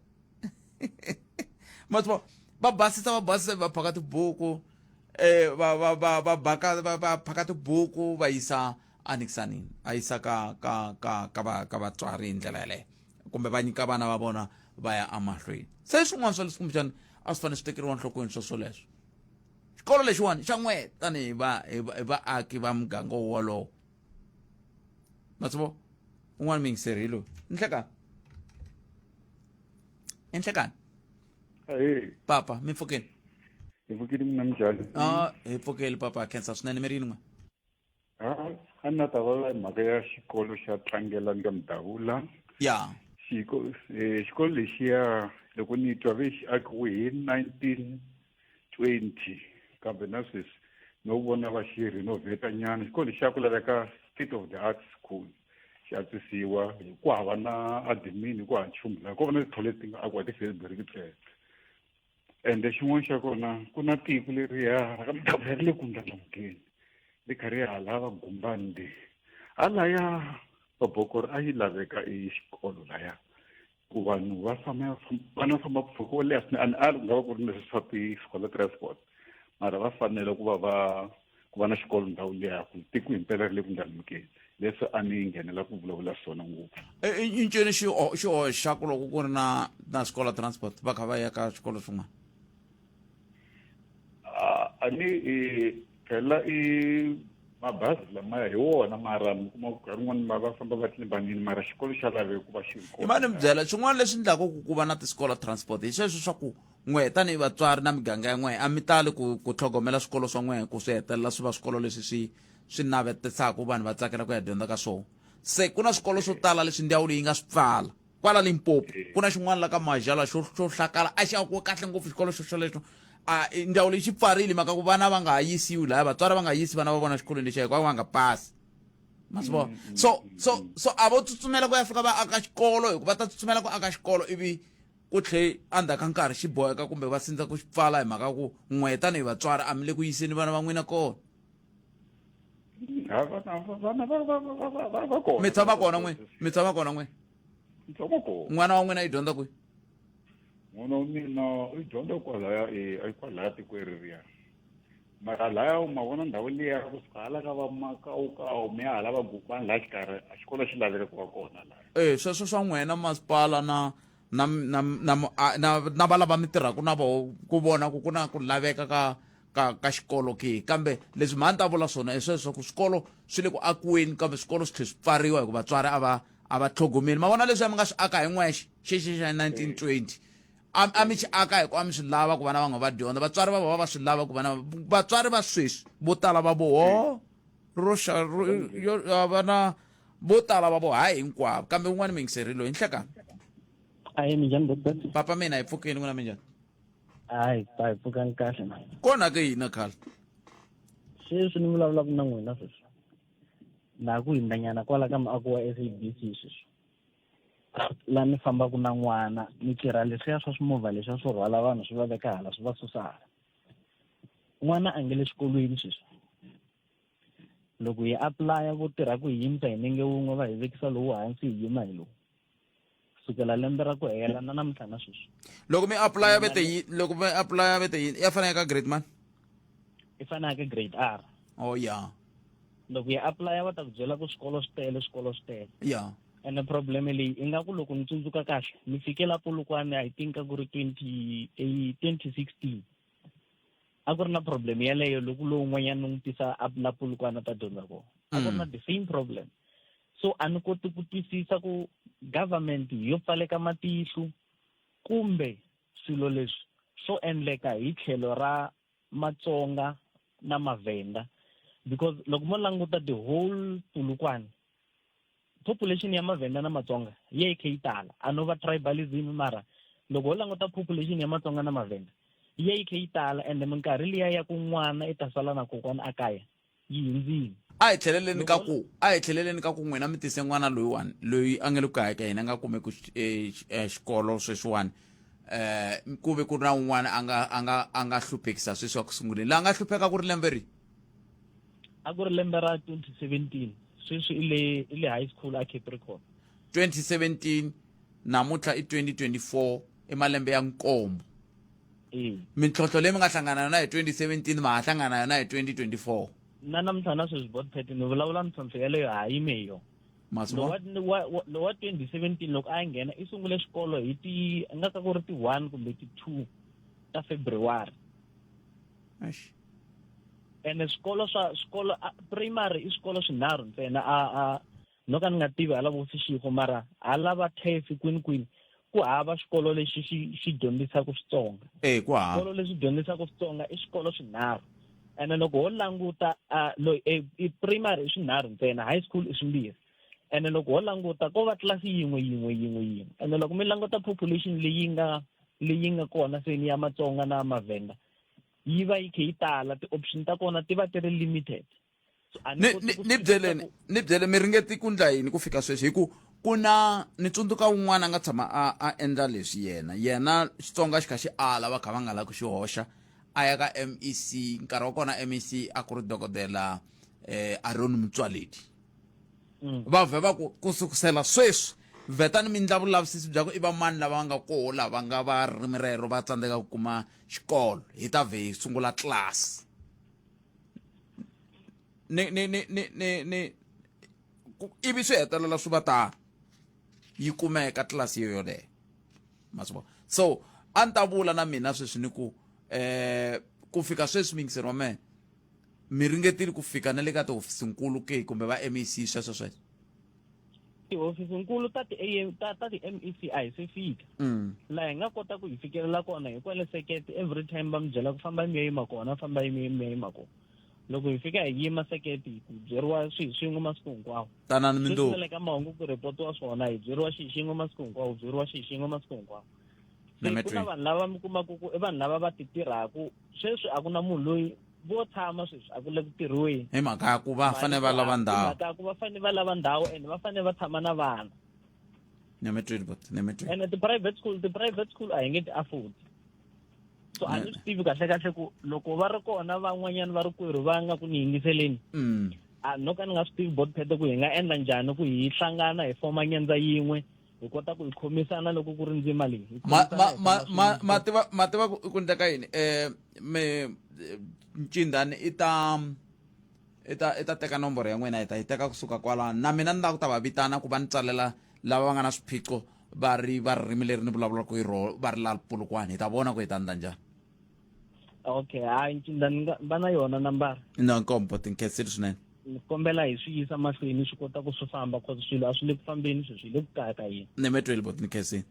Ma swi va basisa va basisa va phaka tibuku, va va va va baka va va phaka tibuku va yisa anikisanini, a yisa ka ka ka ka va ka vatswari hi ndlela yaleyo, kumbe va nyika vana va vona va ya emahlweni. Se swin'wana swa leswi kumbexana a swi fanele swi tekeriwa enhlokweni swo swoleswo. Xikolo lexiwani xa n'we tanihi va hi vaaki va muganga wolowo. Ma swi vona? Un'wana muyingiseri hi loyi. Nhlekani. Enhlekani. Ahee. Papa, mi pfukile? Hi pfukile mina, minjhani? Ah, hi pfukile papa, khensa swinene. Mi ri yini n'we? Ha, a ni ta vulavula hi mhaka ya xikolo xa Tlangelani ka Mudavula. Ya. Xikolo xikolo lexiya loko ni twa ve xi akiwe hi 1920, kambe na sweswi no vona va xi renovate nyana. Xikolo lexiya ku laveka state of the art school, xi antswisiwa. Ku hava na admin, ku hava nchumu laha, ko va na ti-toilet ti nga akiwa hi ti-fabric ntsena. Ende xin'wana xa kona, ku na tiko leriya ra ka Mudavula ri le ku ndlandlamukeni, ri kha ri ya hala va Gumbani le halaya va Bokoro, a yi laveka i xikolo laya ku vanhu va famba vana va famba mpfhuka wo leha swinene. A ni ali ku nga va ku ri na leswi swa ti-scholar transport, mara va fanele ku va va ku va na xikolo ndhawu liya, ku tiko himpela ri le ku ndlandlamukeni. Leswi a ni nghenela ku vulavula swona ngopfu. I ncini xi xi hoxaku loko ku ri na na scholar transport va kha va ya ka swikolo swin'wana? A ni i phela i mabazi lamaya hi wona, mara mi kuma ku nkarhi wun'wani va va famba va tlimbanini, mara xikolo xa laveka ku va xi ri kona. Ima ni mi byela xin'wana leswi endlaka ku ku va na ti-scholar transport hi sweswo swa ku n'we tanihi vatswari na miganga ya n'we a mi tali ku ku tlhogomela swikolo swa n'we ku swi hetelela swi va swikolo leswi swi swi navetisaka vanhu va tsakela ku ya dyondza ka swona. Se ku na swikolo swo tala leswi ndzawulo yi nga swi pfala kwala Limpopo. Ku na xin'wana la ka Majala xo xo hlakala, a xi akiwe kahle ngopfu xikolo xo xolexo, a ndzawulo yi xi pfarile mhaka ku vana va nga ha yisiwi laya, vatswari va nga yisi vana va vona xikolweni lexiya hikuva va nga pasi. Ma swi vona? So so so a vo tsutsumela ku ya fika va aka xikolo, hikuva ta tsutsumela ku aka xikolo ivi ku tlhe endzhaku ka nkarhi xi boheka kumbe va sindza ku xi pfala hi mhaka ku n'we tanihi vatswari a mi le ku yiseni vana va n'wina kona. Ha, vana vana va va va va va va kona. Mi tshama kona n'we? Mi tshama kona n'we? Ni tshama kona. N'wana wa n'wina i dyondza kwihi? N'wana wa mina u dyondza kwalaya e kwalaya tikweni reriya, mara laya ma vona ndhawu liya kusuka hala ka va Makawukawu mi ya hala va Gubani laha xikarhi, a xikolo xi laveka ku va kona laya. E sweswo swa n'wina masipala na na na na na na va lava mi tirhaka na voho ku vona ku ku na ku laveka ka ka ka xikolo ke. Kambe leswi mhani ta vula swona i sweswo ku swikolo swi le ku akiweni, kambe swikolo swi tlhe swi pfariwa hikuva vatswari a va a va tlhogomeli. Ma vona leswi a mi nga swi aka hi n'wexe xexi xa 1920, a a mi xi aka hi ku a mi swi lava ku vana va nga va dyondza, vatswari va va va swi lava ku vana vatswari va sweswi vo tala va voho ro xa ro yo vana vo tala va vo hayi hinkwavo. Kambe un'wana muyingiseri loyi, nhlekani. Ayi, minjhani botbet? Papa mina hi pfukeni, n'wina minjhani? Hayi, pa hi pfukani kahle na. Kona ke yina khale. Sweswi ni vulavulaka na n'wina sweswi, na ku hindzanyana kwala ka muako wa SABC sweswi, la ni fambaka na n'wana ni tirha leswiya swa swimovha leswiya swo rhwala vanhu swi va veka hala swi va susa hala. N'wana a nge le xikolweni sweswi. Loko hi apply-a vo tirha ku hi yimisa hi nenge wun'we, va hi vekisa lowu hansi hi yima hi lowu. kusukela lembe ra ku hela na namuntlha na sweswi. Loko mi apply vete yi loko mi apply vete yini ya fanele ka grade mani? I fanele ka grade R. Oh yeah. Loko ya apply va ta ku byela ku swikolo swi tele swikolo swi tele. Yeah. Ene problem leyi ingaku loko ni tsundzuka kahle ni fike la Polokwane I think a ku ri 20 2016 a ku ri na problem yeleyo loko lowun'wanyana ni n'wi tisa a la Polokwane a ta dyondza kona a ku ri na the same problem so a ni koti ku twisisa ku government yo pfaleka matihlo kumbe swilo leswi swo endleka hi tlhelo ra Matsonga na Mavhenda because loko mo languta the whole Polokwane population ya Mavhenda na Matsonga yi ya yi kha yi tala a no va tribalism mara loko ho languta population ya Matsonga na Mavhenda yi ya yi kha yi tala ende minkarhi liya ya ku n'wana i ta sala na kokwana a kaya yi hundzile. A hi tlheleleni ka ku a hi tlheleleni ka ku n'wina mi tise n'wana loyiwani loyi a nga le kaya ka hina a nga kumeki xikolo sweswiwani eh ku ve ku ri na un'wana a nga a nga a nga hluphekisa sweswi wa ku sunguleni laha nga hlupheka ku ri lembe ri a ku ri lembe ra 2017 sweswi i le i le high school a Capricorn 2017 namuntlha i 2024 i malembe ya nkombo e mintlhontlho leyi mi nga hlangana yona hi 2017 ma ha hlangana yona hi 2024 na namuntlha na sweswi botpet ni vulavula mintlhontlho yeleyo ha yime hi yona Masimo lowa 2017 loko a nghena i sungule xikolo hi ti nga ka ku ri ti 1 kumbe ti 2 ta February Eish. ene swikolo swa swikolo primary i swikolo swinharhu ntsena a a no ka ni nga tivi hala vo Seshego mara hala va Turf kwini kwini ku hava xikolo lexi xi xi dyondzisaka Xitsonga Eh ku hava. Xikolo lexi dyondzisaka Xitsonga i swikolo swinharhu ene loko ho languta loyi i primary i swinharhu ntsena high school i swimbirhi ene loko ho languta ko va tlilasi yin'we yin'we yin'we yin'we ene loko mi languta population leyi nga leyi nga kona seni ya Matsonga na Mavhenda yi va yi kha yi tala ti-option ta kona ti va ti ri limited So, a ni ni ni byeleni ni byele mi ringeti ku ndla yini ku fika sweswi hi ku ku na ni tsundzuka un'wana a nga tshama a a endla leswi yena yena Xitsonga xi kha xi ala va kha va nga lavi ku xi hoxa a ya ka MEC nkarhi wa kona MEC a ku ri dokodela eh Aaron Motsoaledi va vhe va ku ku sukusela sweswi vhetani mi ndla vulavisisi bya ku i va mani lava nga koho lava nga va ririmi rero va tsandzeka ku kuma xikolo hi ta vhe hi sungula class ni ni ni ni ni ni ivi swi hetelela swi va tano yi kumeka tlilasi yo yoleyo ma swi vona so a ni ta vula na mina sweswi ni ku eh ku fika sweswi muyingiseri wa mehe mi ringetile ku fika na le ka tihofisinkulu ke kumbe va MEC sweswo sweswo Tihofisinkulu ta ti ta ta ti-MEC a hi se fika laha hi nga kota ku hi fikelela kona hi kwale sekete every time va mi byela ku famba mi ya yima kona famba mi ya yima kona loko hi fika hi yima sekete hi ku byeriwa swilo swin'we masiku hinkwawo tanani mindzuku le ka mahungu ku repotiwa swona hi byeriwa xilo xin'we masiku hinkwawo byeriwa xilo xin'we masiku hinkwawo se ku na vanhu lava mi kumaka ku i vanhu lava va ti tirhaka sweswi a ku na munhu loyi vo tshama sweswi a ku le ku tirhiweni hi mhaka ya ku va fanele va lava ndhawu mhaka ya ku va fanele va lava ndhawu and va fanele va tshama na vana nemetweni but nemetweni and ti-private school ti-private school a hi nge ti afford so a ni swi tivi kahle kahle ku loko va ri kona van'wanyana va ri kwerhu va nga ku ni yingiseleni a no ka ni nga swi tivi botpete ku hi nga endla njhani ku hi hlangana hi foma nyandza yin'we hi kota ku hi khomisana loko ku ri ndzima leyi hi ma khomisana ma hi ma famba ma swin'we. ma tiva ma tiva ku ku endleka yini eh me ncindani i ta i ta i ta teka nomboro ya n'wina hi ta yi teka kusuka kwalano na mina ni lava ku ta va vitana ku va ni tsalela lava va nga na swiphiqo va ri va ririmi leri ni vulavulaka hi roho va ri la Polokwane hi ta vona ku hi ta endla njhani okay hayi ncindani va na yona nambara na nkombo tinkhensile swinene Ni kombela hi swi yisa mahlweni swi kota ku swi famba cause swilo a swi le ku fambeni sweswi hi le ku kayakayeni. Ni mi twile boti ni khensile.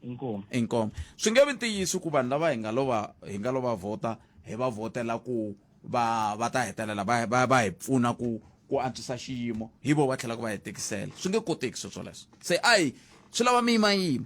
Inkomu. Inkomu. Swi nge vi ntiyiso ku vanhu lava hi nga lo va hi nga lo va vhota hi va vhotela ku va va ta hetelela va va va hi pfuna ku ku antswisa xiyimo hi vo va tlhelaka va hi tikisela. Swi nge koteki sweswo leswo. Se a hi swi lava mi yimayima.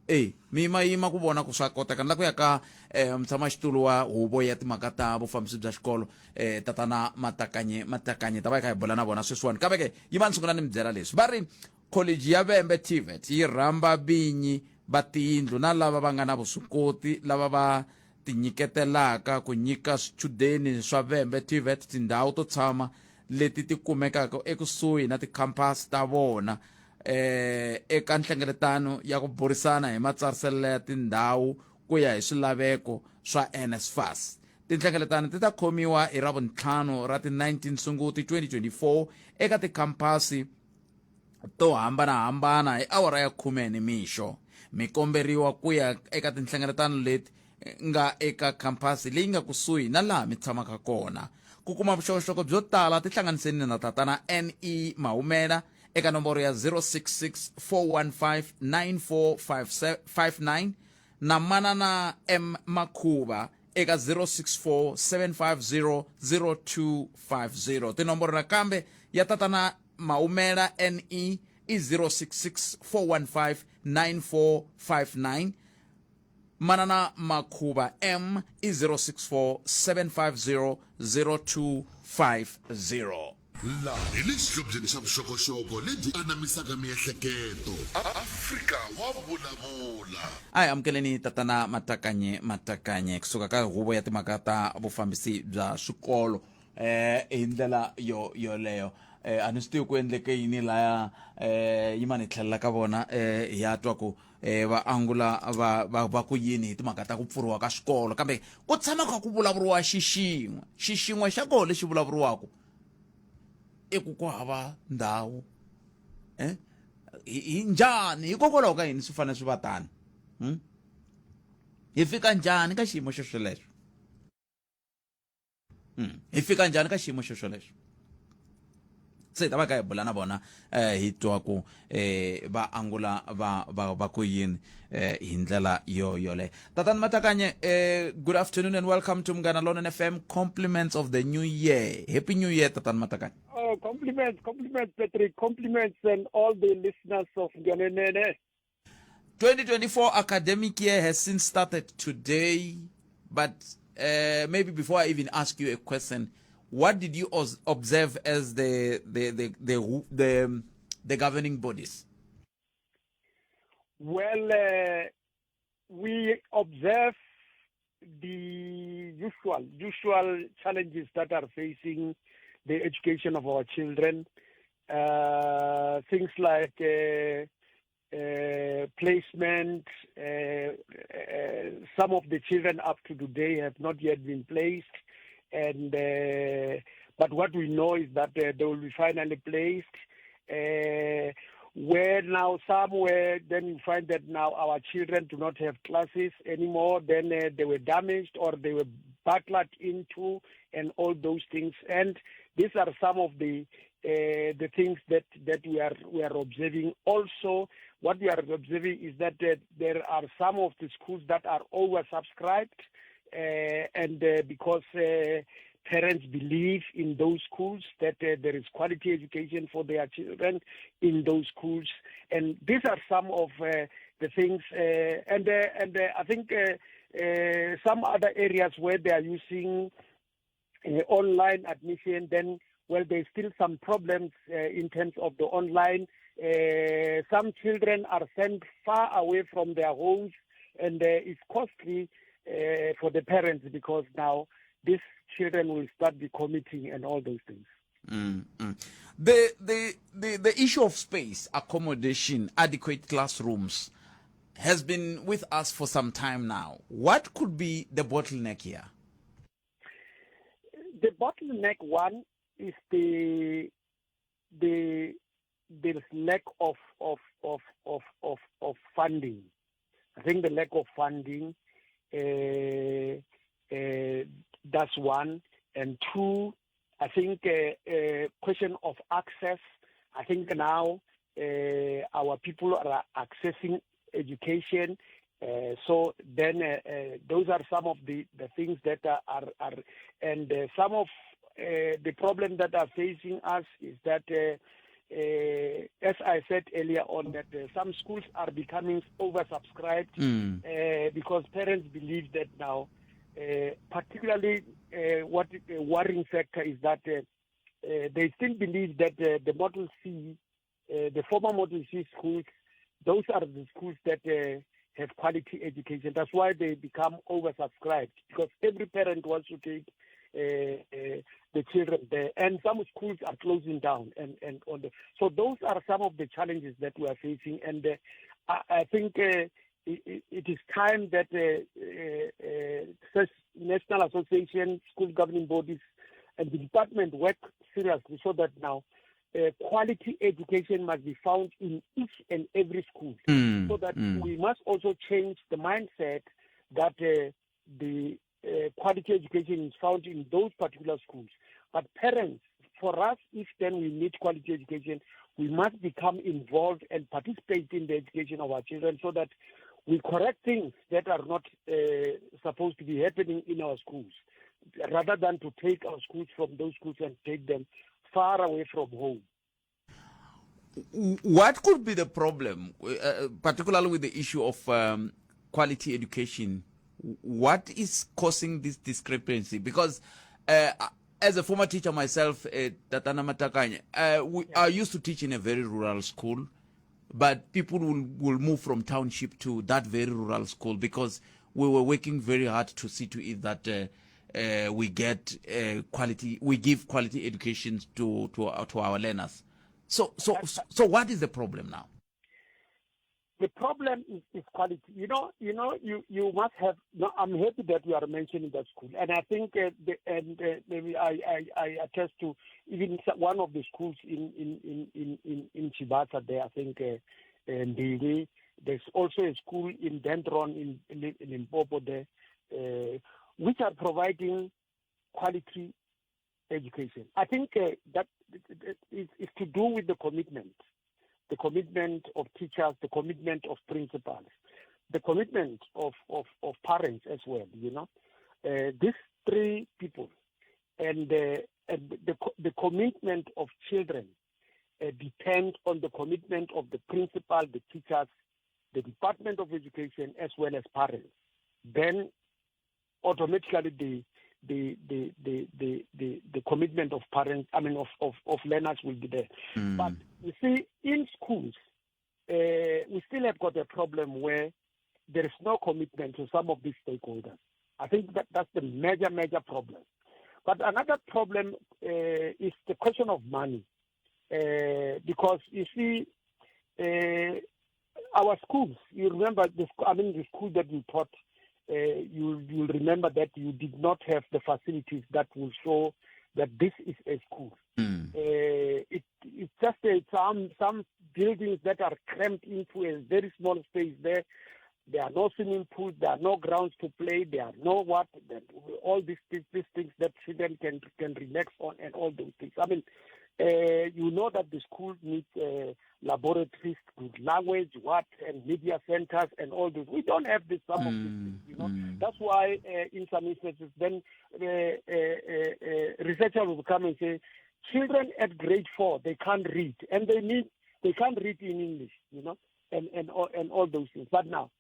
E mi yimayima ku vona ku swa koteka ni la ku ya ka eh, mutshamaxitulu wa huvo ya timhaka ta vufambisi bya xikolo eh, tatana matakanye matakanye ta va hi kha hi bula na vona sweswiwani kambe ke yi va ni sungula ni mi byela leswi va ri kholeji ya vembe tvet yi rhamba vinyi va tiyindlu na lava va nga na vuswikoti lava va tinyiketelaka ku nyika swichudeni swa vembe tvet tindhawu to tshama leti ti kumekaka ekusuhi na tikhampasi ta vona. eh eka nhlengeletano ya ku burisana hi matsariselo ya tindhawu ku ya hi swilaveko swa NSFAS. Tinhlengeletano ti ta khomiwa hi Ravuntlhanu ra ti 19 Sunguti 2024 eka tikhampasi to hambanahambana hi awara ya khume nimixo. Mi komberiwa ku ya eka tinhlengeletano leti nga eka khampasi leyi nga kusuhi na laha mi tshamaka kona. Ku kuma vuxokoxoko byo tala tihlanganiseni na Tatana NE Mahumela eka nomboro ya 066 415 9459 na Manana M Makhuva eka 064 750 0250. Tinomboro nakambe ya Tatana Mahumela NE i 066 415 9459, Manana Makhuva M i 064 750 0250. Laha hi le xihlobyeni xa vuxokoxoko lebyi anamisaka miehleketo. Afrika wa vulavula. A hi amukeleni Tatana Matakanye Matakanye kusuka ka Huvo ya Timhaka ta Vufambisi bya Swikolo eh hi ndlela yo yoleyo. A ni swi tivi ku endleke yini laya, yimani hi tlhelela ka vona, hi ya twa ku va angula va va va ku yini hi timhaka ta ku pfuriwa ka swikolo, kambe ku tshama kha ku vulavuriwa xixin'we xixin'we xa koho lexi vulavuriwaka i ku ku hava ndhawu. Hi njhani, hikokwalaho ka yini swi fanele swi va tano? Hi fika njhani ka xiyimo xo xolexo? Hi fika njhani ka xiyimo xo xolexo? Se hi ta va ka hi bula na vona, hi twa ku va angula va va va ku yini hi ndlela yo yoleyo. Tatana Matakanye, good afternoon and welcome to Munghana Lonene FM. Compliments of the new year. Happy New Year, Tatana Matakanye. Oh, compliments, compliments, Patrick. Compliments and all the listeners of Munghana. 2024 academic year has since started today, but maybe before I even ask you a question, what did you observe as the governing bodies? Well, we observe the usual challenges that are facing the education of our children. Things like placement. Some of the children up to today have not yet been placed, and but what we know is that they will be finally placed. Where now somewhere then you find that now our children do not have classes anymore, then they were damaged or they were burgled into and all those things. And these are some of the things that we are observing. Also, what we are observing is that there are some of the schools that are oversubscribed, and because parents believe in those schools that there is quality education for their children in those schools. And these are some of the things. And I think some other areas where they are using online admission, then, well, there's still some problems in terms of the online. Some children are sent far away from their homes, and it's costly for the parents because now these children will start be committing and all those things. The issue of space, accommodation, adequate classrooms has been with us for some time now. What could be the bottleneck here? The bottleneck one is the lack of funding. I think the lack of funding, that's one. And two, I think question of access. I think now our people are accessing education. So then those are some of the things that are and some of the problem that are facing us is that, as I said earlier on, that some schools are becoming oversubscribed because parents believe that now, particularly what the worrying factor is that they still believe that the Model C, the former Model C schools, those are the schools that have quality education. That's why they become oversubscribed, because every parent wants to take the children there. And some schools are closing down. And, and on the, so those are some of the challenges that we are facing. And I, I think it, it is time that National Association, school governing bodies, and the department work seriously so that now uh, quality education must be found in each and every school. Mm, so that mm. we must also change the mindset that uh, the uh, quality education is found in those particular schools. But parents, for us, if then we need quality education, we must become involved and participate in the education of our children so that we correct things that are not uh, supposed to be happening in our schools, rather than to take our schools from those schools and take them far away from home. What could be the problem, uh, uh particularly with the issue of um, quality education? What is causing this discrepancy? Because uh, as a former teacher myself, uh, Tatana Matakanye, uh, we, yeah. I used to teach in a very rural school, but people will, will move from township to that very rural school because we were working very hard to see to it that uh, uh, we get uh, quality, we give quality education to, to, to our learners. So, so, so what is the problem now? The problem is, is quality. You know, you know, you, you must have. No, I'm happy that you are mentioning that school, and I think, uh, the, and uh, maybe I, I, I attest to even one of the schools in in in in in, in Chibata there. I think uh, Ndili. There's also a school in Dendron in in, in Limpopo there, uh, which are providing quality education. I think uh, that is, is to do with the commitment the commitment of teachers, the commitment of principals, the commitment of, of, of parents as well, you know. Uh, these three people and, uh, and the, the commitment of children uh, depend on the commitment of the principal, the teachers, the Department of Education, as well as parents. Then automatically the the the the the the, the commitment of parents, I mean of, of, of learners will be there. Mm. But you see, in schools, uh, we still have got a problem where there is no commitment to some of these stakeholders. I think that that's the major, major problem. But another problem uh, is the question of money. Uh, because you see, uh, our schools, you remember, the, I mean, the school that you taught, uh, you, you'll remember that you did not have the facilities that will show that this is a school. Mm. Uh, it, it's just some, some buildings that are cramped into a very small space there. There are no swimming pools, there are no grounds to play, there are no what, all these, these, these things that children can, can relax on and all those things. I mean, uh, you know that the school needs uh, laboratories, good language, what, and media centers and all this. We don't have this, some mm, of these things, you know. Mm. That's why uh, in some instances, then uh, uh, uh, researchers will come and say, children at grade four, they can't read, and they need, they can't read in English, you know, and, and, all, and all those things. But now,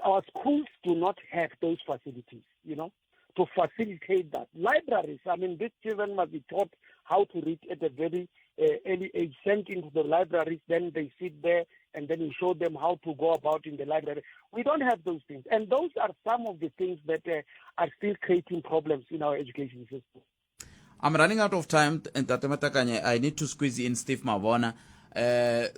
our schools do not have those facilities, you know, to facilitate that. Libraries, I mean, these children must be taught how to read at a very uh, early age, sent into the libraries, then they sit there and then you show them how to go about in the library. We don't have those things. And those are some of the things that uh, are still creating problems in our education system. I'm running out of time, Ntate Matakanye. I need to squeeze in Steve Mavona. Uh,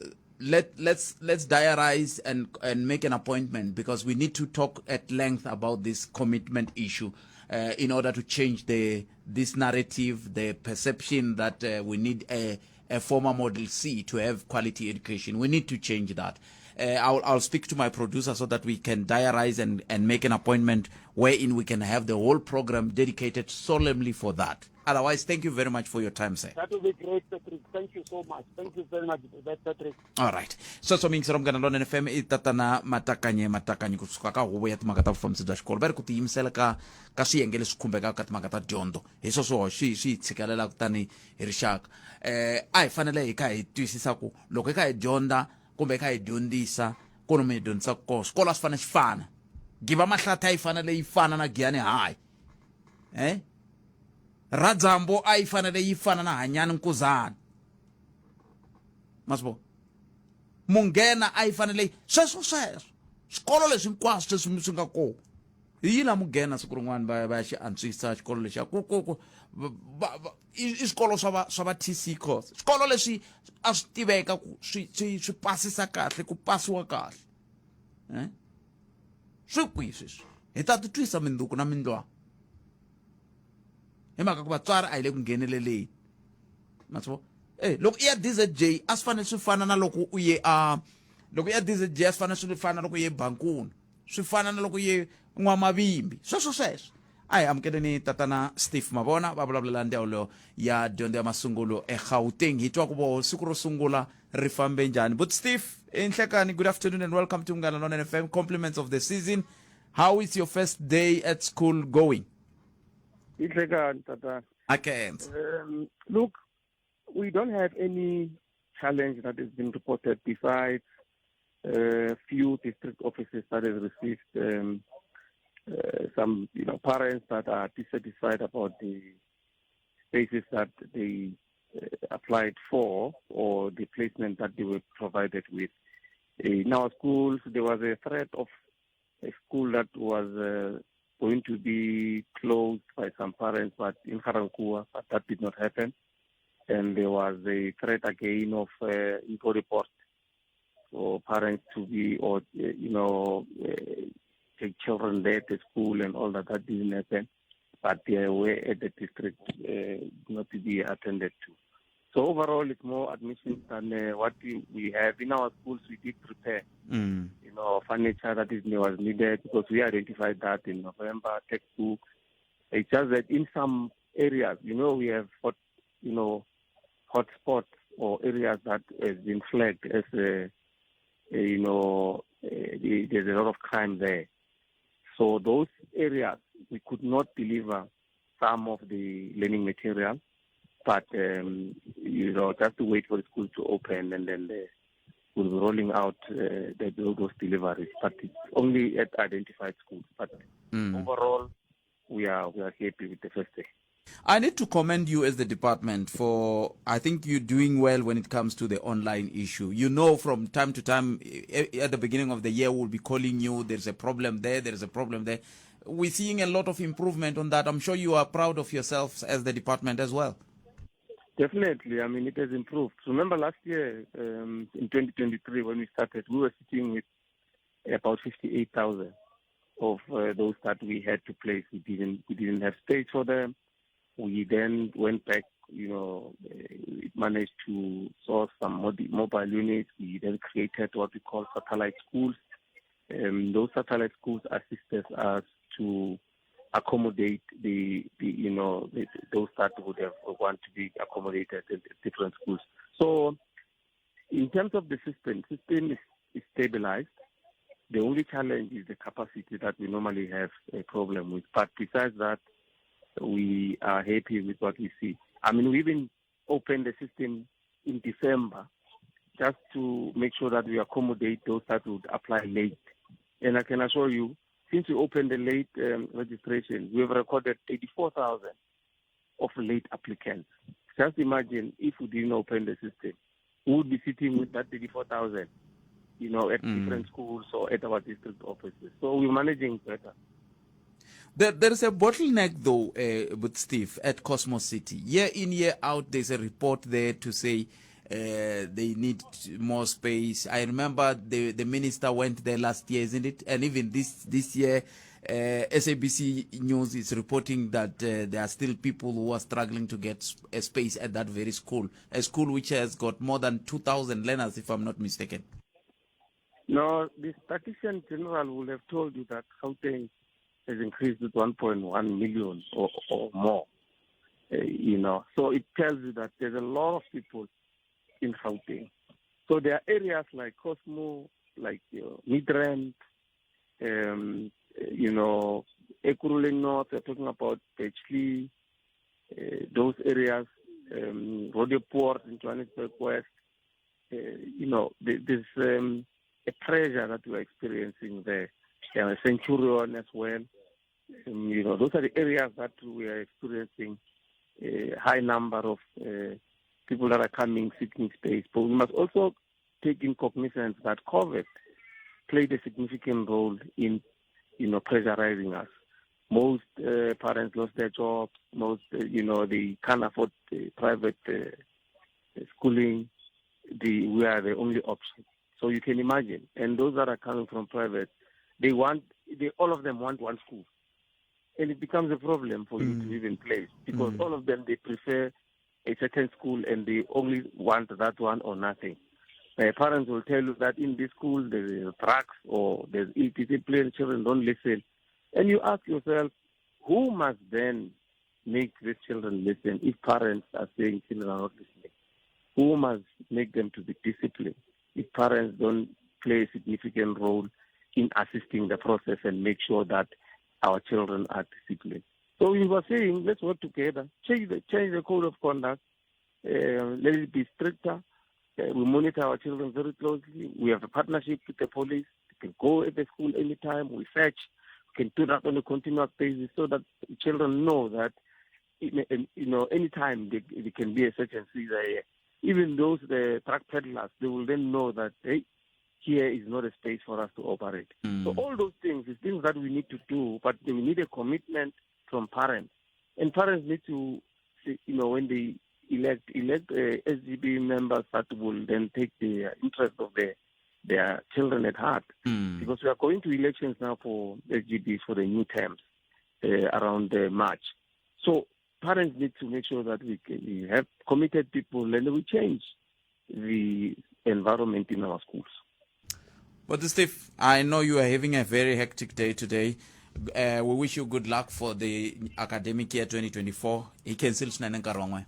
let let's let's diarize and and make an appointment because we need to talk at length about this commitment issue uh, in order to change the this narrative, the perception that uh, we need a a former model C to have quality education. We need to change that. Uh, I'll, I'll speak to my producer so that we can diarize and, and make an appointment wherein we can have the whole program dedicated solemnly for that. Otherwise, thank you very much for your time, sir. That will be great, Patrick. Thank you so much. Thank you very much, Patrick. All right. Sweswo miyingiseri Munghana Lonene FM i tatana Matakanye Matakanye kusuka ka huvo ya timhaka ta vufambisi bya xikolo va ri ku tiyimisela ka ka swiyenge leswi khumbekaka ka timhaka ta dyondzo hi sweswo swi swi hi tshikelelaka tani hi rixaka eh a hi fanele hi kha hi twisisa ku loko hi kha hi dyondza kumbe hi kha hi dyondzisa ku lomu hi dyondzisaka kona swikolo a swi fanele swi fana giva mahlathi a yi fanele yi fana na giyani high eh radzambo a yi fanele yi fana na hanyani nkuzana ma swi vona munghena a yi fanele sweswo sweswo swikolo leswi hinkwaswo leswi swi nga kona Hi yi la Mugena siku rin'wana va ya va ya xi antswisa xikolo lexiya ku ku ku va va i i swikolo swa va swa va T_C course swikolo leswi a swi tiveka ku swi swi swi pasisa kahle ku pasiwa kahle eh swi kwihi sweswi hi ta titwisa minduku na mindlwana hi mhaka ku vatswari a hi le ku ngheneleleni ma swi vona eh loko i ya D_Z_J a swi fanele swi fana na loko u ye a loko i ya D_Z_J a swi fanele swi fana na loko u ye bankuni swi fana na loko ye n'wamavimbi sweswo sweswo a hi amukeleni tatana Steve Mavona va vulavulela ndzawulo ya dyondzo ya masungulo eGauteng hi twa ku vo siku ro sungula ri fambe njhani but Steve inhlekani good afternoon and welcome to Munghana Lonene FM compliments of the season how is your first day at school going Inhlekani tatana Akenza look we don't have any challenge that has been reported besides few district offices that have received some you know parents that are dissatisfied about the spaces that they applied for or the placement that they were provided with. In our schools, there was a threat of a school that was going to be closed by some parents, but in Ga-Rankuwa, but that did not happen. And there was a threat again of info report for parents to be, or you know, take children there to school and all that. That didn't happen, but they were at the district not to be attended to. So overall, it's more admissions than what we have. In our schools, we did prepare, you know, furniture that is was needed because we identified that in November, textbooks. It's just that in some areas, you know, we have hot, you know, hot spots or areas that has been flagged as, you know, there's a lot of crime there. So those areas, we could not deliver some of the learning material, but, you know, just to wait for the school to open and then we'll be rolling out those deliveries, but it's only at identified schools. But overall, we are happy with the first day. I need to commend you as the department for, I think you're doing well when it comes to the online issue. You know, from time to time, at the beginning of the year, we'll be calling you, there's a problem there, there's a problem there. We're seeing a lot of improvement on that. I'm sure you are proud of yourselves as the department as well. Definitely. I mean, it has improved. Remember last year, in 2023, when we started, we were sitting with about 58,000 of those that we had to place. We didn't have space for them. We then went back, you know, managed to source some mobile units. We then created what we call satellite schools. Those satellite schools assisted us to accommodate the you know, those that would have want to be accommodated at different schools. So in terms of the system is stabilized. The only challenge is the capacity that we normally have a problem with. But besides that, we are happy with what we see. I mean, we even opened the system in December just to make sure that we accommodate those that would apply late. And I can assure you, since we opened the late registration, we have recorded 84,000 of late applicants. Just imagine if we didn't open the system, we would be sitting with that 34,000, you know, at different schools or at our district offices. So we're managing better. There is a bottleneck, though, with Steve, at Cosmo City. Year in, year out, there's a report there to say they need more space. I remember the minister went there last year, isn't it? And even this year, SABC News is reporting that there are still people who are struggling to get a space at that very school, a school which has got more than 2,000 learners, if I'm not mistaken. No, the statistician general will have told you that Gauteng has increased with 1.1 million or more, you know. So it tells you that there's a lot of people in Gauteng. So there are areas like Cosmo, like Midrand, you know, Ekurhuleni North, we're talking about Bletchley, those areas, Roodepoort in Johannesburg West. You know, there's a pressure that we're experiencing there. Centurion as well. You know, those are the areas that we are experiencing a high number of people that are coming seeking space. But we must also take in cognizance that COVID played a significant role in you know, pressurizing us. Most parents lost their jobs. Most, you know, they can't afford private schooling. We are the only option. So you can imagine. And those that are coming from private, they want, they all of them want one school. And it becomes a problem for you to even place because all of them, they prefer a certain school and they only want that one or nothing. Parents will tell you that in this school there's drugs or there's ill-discipline, children don't listen. And you ask yourself, who must then make these children listen if parents are saying children are not listening? Who must make them to be disciplined if parents don't play a significant role in assisting the process and make sure that our children are disciplined? So we were saying, let's work together, change the code of conduct, let it be stricter. We monitor our children very closely. We have a partnership with the police. They can go at the school anytime. We fetch. We can do that on a continuous basis so that children know that, you know, anytime they can be a search and seizure here. Even those, the truck peddlers, they will then know that, hey, here is not a space for us to operate. So all those things is things that we need to do, but we need a commitment from parents. And parents need to, you know, when they elect SGB members that will then take the interest of their children at heart. Because we are going to elections now for SGBs for the new terms around March. So parents need to make sure that we have committed people and we change the environment in our schools. But Steve, I know you are having a very hectic day today. We wish you good luck for the academic year 2024. Hi khensile swinene nkarhi wa n'wina.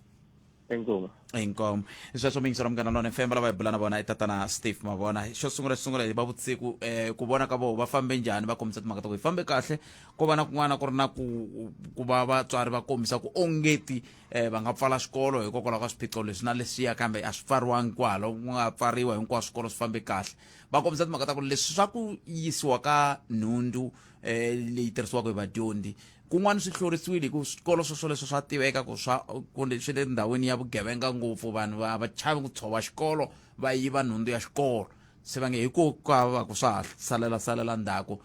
Inkomu. Inkomu. Sweswo miyingiselo Munghana Lonene FM lava hi bula na vona i tatana Steve Mavona. Xo sungula xo sungula hi va vusiku ku vona ka voho va fambe njhani, va kombisa timhaka ta ku hi fambe kahle, ko va na kun'wana ku ri na ku va vatswari va kombisa ku ongeti va nga pfala swikolo hikokwalaho ka swiphiqo leswi na leswiya, kambe a swi pfariwangi kwalo, ku nga pfariwa hinkwaswo swikolo swi fambe kahle. Va kombisa timhaka ta ku leswi swa ku yisiwa ka nhundzu leyi tirhisiwaka hi vadyondzi kun'wana swi hlorisiwile hi ku swikolo swo swoleswo swa tiveka ku swa kumbe swi le ndhawini ya vugevenga ngopfu, vanhu va chavi ku tshova xikolo va yiva nhundzu ya xikolo, se va nge hi ku ka va ku swa ha salela salela ndzhaku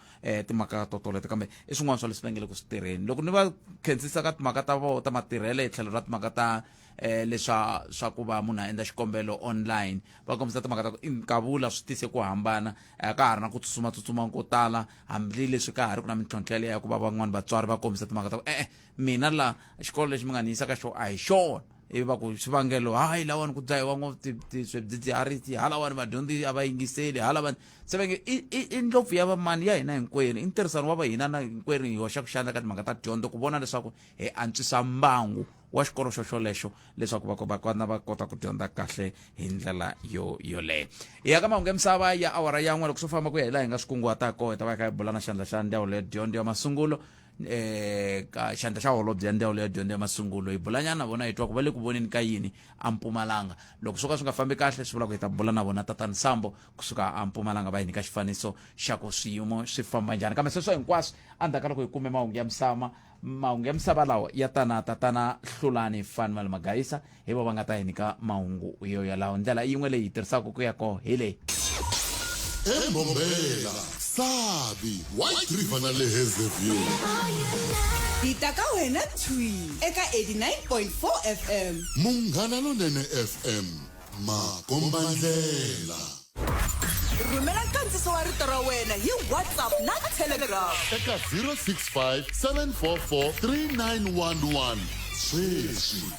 timhaka to toleto, kambe i swin'wana swa leswi va nge le ku swi tirheni. Loko ni va khensisa ka timhaka ta vona ta matirhelo hi tlhelo ra timhaka ta leswa swa ku va munhu a endla xikombelo online, va kombisa timhaka ta ku nkavula swi tise ku hambana, a ka ha ri na ku tsutsuma tsutsuma ko tala, hambileswi ka ha ri ku na mintlhontlho yaleyo ya ku va van'wani vatswari va kombisa timhaka ta ku e-e mina la xikolo lexi mi nga ni yisa ka xona a hi xona, ivi va ku xivangelo hayi lawani ku dzahiwa ngopfu swidzidziharisi, halawani vadyondzi a va yingiseli, halawani se va nge i ndlopfu ya vamani ya hina hinkwerhu, i ntirhisano wa va hina na hinkwerhu hi hoxaka xandla ka timhaka ta dyondzo ku vona leswaku hi antswisa mbangu wa xikolo xo xolexo leswaku vana va kota ku dyondza kahle hi ndlela yo yoleyo. Hi ya ka mahungu ya misava ya awara ya n'we, loko swo famba ku ya hi laha hi nga swi kunguhataka kona, hi ta va hi kha hi bula na xandla xa ndzawulo ya dyondzo ya masungulo, ka xandla xa holobye ya ndzawulo ya dyondzo ya masungulo, hi bulanyana na vona hi twa ku va le ku voneni ka yini a Mpumalanga. Loko swo ka swi nga fambi kahle swi vula ku hi ta bula na vona tatani Sambo kusuka a Mpumalanga, va hi nyika xifaniso xa ku swiyimo swi famba njhani. Kambe sweswo hinkwaswo endzhaku ka loko hi kume mahungu ya misava, mahungu ya misava lawa ya tana tatana Hlulani Fanuel Magaisa, hi vo va nga ta hi nyika mahungu yo yalawo. Ndlela yin'we leyi hi tirhisaka ku ya koho hi leyi. Embombela, Sabi, White River na le Hazyview. Hi ta ka wena thwi eka 89.4 FM. Munghana Lonene FM, makombandlela. Rhumela nkandziso wa rito ra wena hi WhatsApp na Telegram eka 065 744 3911 sweswi.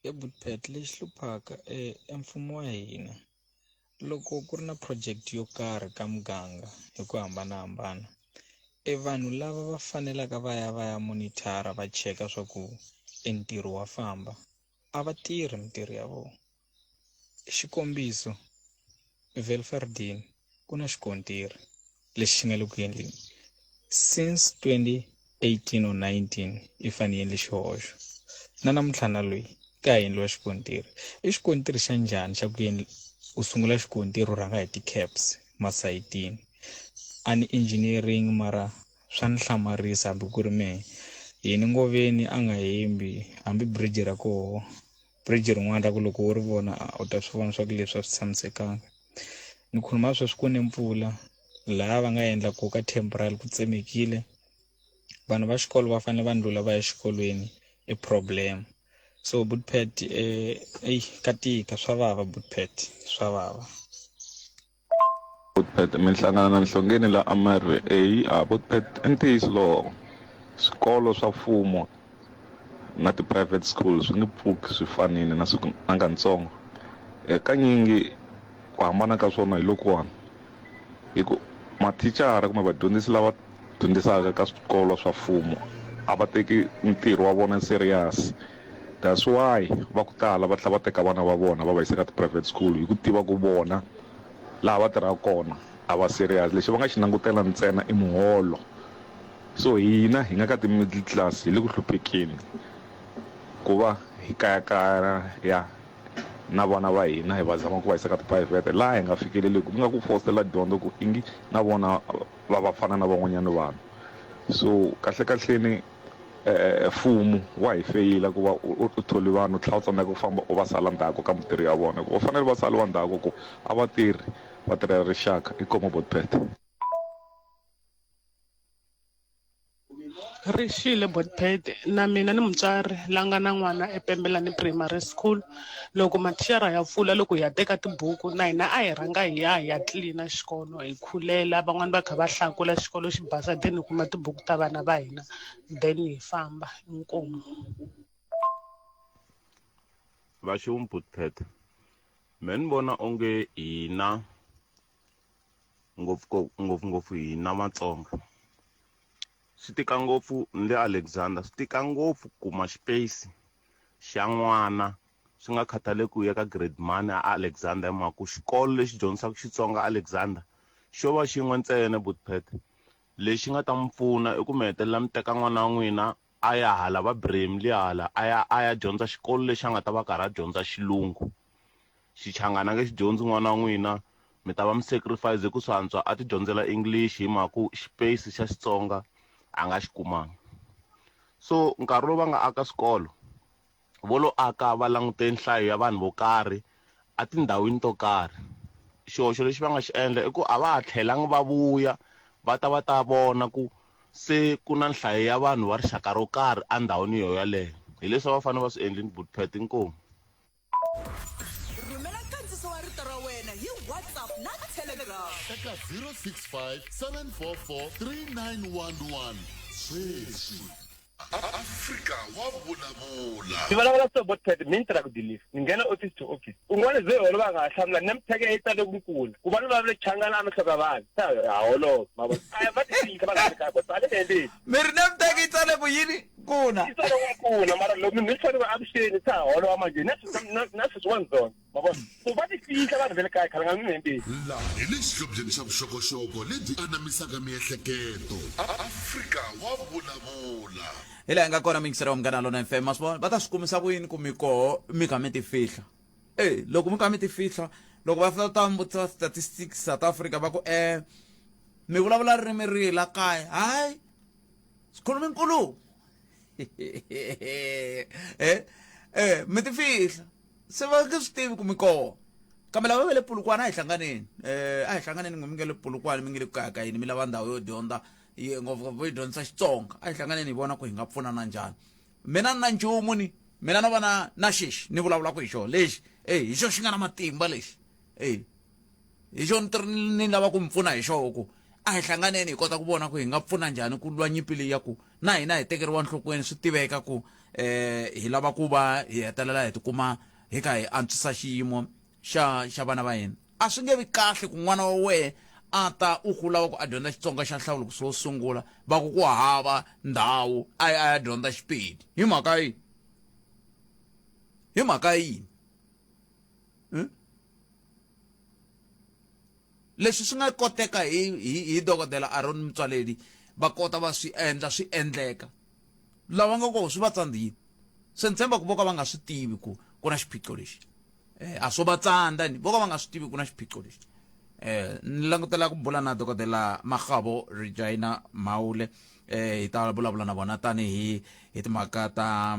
He Bootpet, lexi hluphaka e mfumo wa hina loko ku ri na project yo karhi ka muganga hi ku hambanahambana, e vanhu lava va fanelaka va ya va ya monitor-a va cheka swa ku e ntirho wa famba a va tirhi mintirho ya vona. Xikombiso, Welverdiend ku na xikontiri lexi xi nga le ku endleni since 2018 or 19, i fanele yi endle xihoxo na namuntlha na loyi ka ha endliwa xikontiri. I xikontiri xa njhani xa ku endla u sungula xikontiri u rhanga hi ti-caps masayitini? A ni engineering mara swa ni hlamarisa, hambi ku ri mehe yini ngoveni a nga hembi, hambi bridge ra koho, bridge rin'wana ra ku loko u ri vona u ta swi vona swa ku leswi a swi tshamisekanga. Ni khuluma sweswi ku ne mpfula Laha va nga endla ku ka temporal ku tsemekile vanhu va xikolo va fanele va ndlula va ya exikolweni i problem so bootpad eh eyi ka tika swa vava bootpad swa vava Bootpad mi hlangana na Nhlongeni la Amarwe eyi a Bootpad i ntiyiso lowo swikolo swa mfumo na ti-private school swi nge pfuki swi fanile na siku na katsongo hakanyingi ku hambana ka swona hi lokuwani hi ku mathicara kumbe vadyondzisi lava dyondzisaka ka swikolo swa mfumo a va teki ntirho wa vona serious that's why va ku tala va tlhela va teka vana va vona va va yisa ka ti-private school hi ku tiva ku vona laha va tirhaka kona a va serious lexi va nga xi langutela ntsena i muholo so hina hi nga ka ti-middle class hi le ku hluphekeni ku va hi kayakaya ya na vana va hina hi va zama ku va yisa ka tiphurayivhete laha hi nga fikeleliki ku nga ku fositela dyondzo ku ingi na vona va va fana na van'wanyana vanhu so kahle kahleni mfumo wa hi feyila ku va u tholi vanhu u tlhela u tsandzeka ku famba u va sala ndzhaku ka mintirho ya vona hikuva va fanele va saliwa ndzhaku ku a va tirhi va tirhela rixaka inkomu botpet. Ri xile Botpet na mina ni mutswari la nga na n'wana ePembelani Primary School loko mathicara ya pfula loko hi ya teka tibuku na hina a hi rhanga hi ya hi ya tlilina xikolo hi khulela van'wani va kha va hlakula xikolo xi basa then hi kuma tibuku ta vana va hina then hi famba inkomu. Vaxum Botpet me ni vona onge hina ngopfu ngopfungopfu hina Matsonga swi tika ngopfu ni le Alexander swi tika ngopfu ku kuma xipeyisi xa n'wana swi nga khathaleki u ya ka grade mani a Alexander hi mhaka ku xikolo lexi dyondzisaka Xitsonga Alexander xo va xin'we ntsena Bootpet lexi nga ta mi pfuna i ku mi hetelela mi teka n'wana wa n'wina a ya hala va Bramley hala a ya a ya dyondza xikolo lexi a nga ta va karhi a dyondza xilungu Xichangani a nge xi dyondzi n'wana wa n'wina mi ta va mi sacrifice ku swa antswa a ti dyondzela English hi mhaka ku xipeyisi xa Xitsonga a nga xi kumanga so nkarhi lowu va nga aka swikolo vo lo aka va langute nhlayo ya vanhu vo karhi etindhawini to karhi xihoxo lexi va nga xi endla i ku a va ha tlhelangi va vuya va ta va ta vona ku se ku na nhlayo ya vanhu va rixaka ro karhi endhawini yo yaleyo hi leswi a va fanele va swi endlini Bootpet inkomu. Rhumela nkandziso wa rito ra wena hi WhatsApp na Telegram. Eka 065 744 3911 sweswi. Afrika wa vulavula. Ni vulavula so bot mi ni tirha ku deliver ni nghena office to office un'wana ze holova a nga ha hlamula ni mtheke yi tsale ku nkula ku va ni vulavule changana a mi hloka vanhu se ha holova ma vona a va ti fihla vanhu va le kaya bot a le endleni mi ri nemteke yi tsale ku yini Kuna. Yi tsale ku kuna mara loko ni fanele avuxeni sa ha holova manje na sweswi na na sweswi wa ni zona ma vona so va ti fihla vanhu va le kaya khale nga ni hembeli Laha hi le xihlobyeni xa vuxokoxoko lebyi anamisaka miehleketo. Afrika wa vulavula. Hi laha hi nga kona miyingiseri wa Munghana Lonene FM ma swi vona va ta swi kumisa ku yini ku mi koho mi kha mi ti fihla e loko mi kha mi ti fihla loko va ta mi vutisa statistics South Africa va ku e mi vulavula ririmi rihi la kaya hayi sikhuluma inkulumo eh eh mi ti fihla se va nge swi tivi ku mi kona kambe lava va le Polokwane a hi hlanganeni eh a hi hlanganeni n'we mi nga le Polokwane mi nge le ku kaya ka yini mi lava ndhawu yo dyondza yi ngopfungopfu yi dyondzisa Xitsonga a hi hlanganeni hi vona ku hi nga pfunana njhani mina ni na nchumu ni mina no va na na xexi ni vulavulaka hi xona lexi eh hi xona xi nga na matimba lexi eh hi xona ni lava ku mi pfuna hi xona ku a hi hlanganeni hi kota ku vona ku hi nga pfuna njhani ku lwa nyimpi leyi ya ku na hina hi tekeriwa nhlokweni swi tiveka ku eh hi lava ku va hi hetelela hi tikuma hi kha hi antswisa xiyimo xa xa vana va hina a swi nge vi kahle ku n'wana wa wehe a ta u ku lava ku a dyondza Xitsonga xa nhlawulo wo sungula va ku ku hava ndhawu a ya a ya dyondza Xipedi hi mhaka yini hi mhaka yini hmm? Leswi swi nga koteka hi hi hi dokodela Aaron Mtswaledi va kota va swi endla swi endleka. Lava nga koho swi va tsandzile. Se ni tshemba ku vo ka va nga swi tivi ku ku na xiphiqo lexi. Eh a swo va tsandza ni vo ka va nga swi tivi ku na xiphiqo lexi. Eh ni langutela ku bula na dokodela Makgabo Regina Mhaule eh hi ta vulavula na vona tanihi hi timhaka ta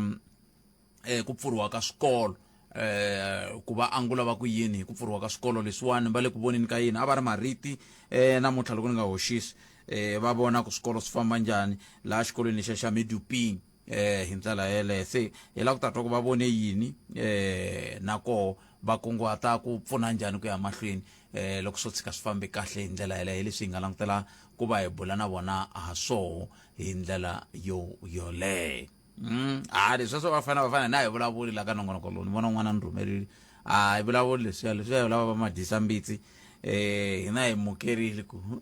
eh ku pfuriwa ka swikolo. eh ku va angula va ku yini hi ku pfuriwa ka swikolo leswiwani va le ku voneni ka yini a va ri mariti eh namuntlha loko ni nga hoxisi eh va vona ku swikolo swi famba njhani laha xikolweni lexiya xa Meduping eh hi ndlela yeleyo se hi lava ku ta twa ku va vone yini eh na koho va kunguhata ku pfuna njhani ku ya mahlweni eh loko swo tshika swi fambe kahle hi ndlela yeleyo hi leswi hi nga langutela ku va hi bula na vona ha swoho hi ndlela yo yoleyo a leswi swo vafana vafana na hi vulavuli la ka nongonoko lowu ni vona un'wana ni rhumerile a hi vulavuli leswiya leswiya hi lava va madyisa mbitsi eh hina hi mukerile ku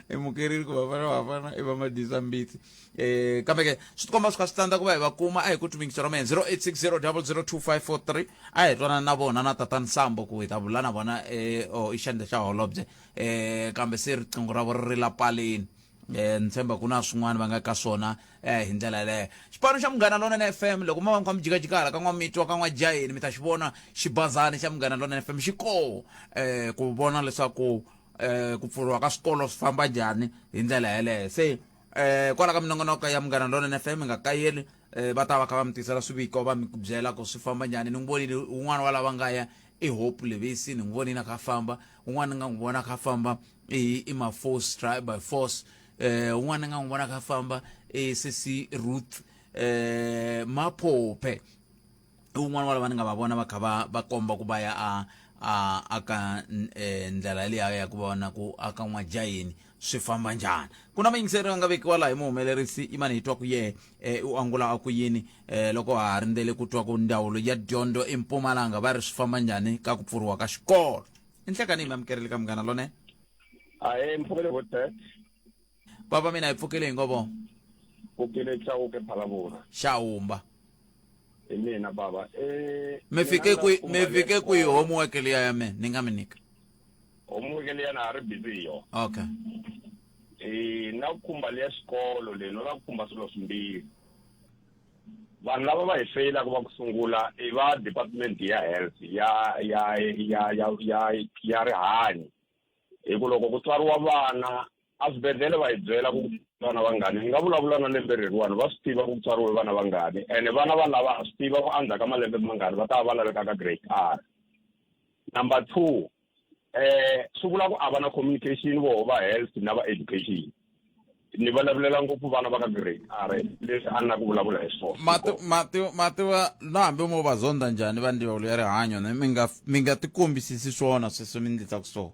hi mukerile ku vafana vafana i va madyisa mbitsi eh kambe ke swi tikomba swi kha swi tsandza ku va hi va kuma a hi ku tumingisa ra mehe 0860 002543 a hi twanana na vona na tatani sambo ku hi ta vula na vona eh o i xandla xa holobye eh kambe se riqingho ra vo ri ri la paleni eh ni tshemba ku na swin'wana va nga ka swona eh hi ndlela yaleyo xipano xa munghana lonene fm loko ma va mi kha mi jikajika hala ka n'wamitwa ka n'wajaheni mi ta xi vona xibazani xa munghana lonene fm xi koho eh ku vona leswaku eh ku pfuriwa ka swikolo swi famba njhani hi ndlela yaleyo se eh kwala ka minongonoko ya munghana lonene fm mi nga kayeli eh va ta va kha va mi tisela swiviko va mi byela ku swi famba njhani ni n'wi vonile un'wana wa lava nga ya i hope levisi ni n'wi vonile a kha a famba un'wana ni nga n'wi vona a kha a famba i i ma force try by force eh un'wana ni nga n'wi vona a kha a famba i sesi ruth eh maphophe i un'wana wa lava ni nga va vona va kha va va komba ku va ya a a aka eh, ndlela liya ya ku vona ku aka n'wajayeni swi famba njhani ku na mayingiseri a nga vekiwa laha hi muhumelerisi i mani hi twa ku yehe eh, u angula a ku yini eh, loko ha ha rindzele ku twa ku ndzawulo ya dyondzo empumalanga va ri swi famba njhani ka ku pfuriwa ka xikolo i nhlekani hi mi amukerile ka munghana lonene Ahee, mpfukele Godfred. Papa mina hi pfukile hi ngo vo. Pfukile Chauke Phalavula. Xahumba. Hi mina baba. Eh Mi fike kwi mi fike kwihi homework liya ya mina ni nga mi nyika? Homework liya na ha ri busy hi yona. Okay. Eh na ku khumba liya xikolo leyi no la ku khumba swilo swimbirhi. Vanhu lava va hi feyilaka va ku sungula i va department ya health ya ya ya ya ya ya rihanyo. Hi ku loko ku tswariwa vana a swibedhlele va hi byela ku vana vangani ni nga vulavula na lembe reriwani va swi tiva ku tswariwe vana vangani ene vana va lava ha swi tiva ku endzhaku ka malembe mangani va ta va va laveka ka grade R number 2 eh swi vula ku a va na communication voho va health na va education ni vulavulela ngopfu vana va ka grade R leswi a ni na ku vulavula hi swona mati mati mati va na hambi mo va zonda njhani va ndzawulo ya rihanyo ne mi nga mi nga tikombisisi swona sweswo mi ndlisaka swona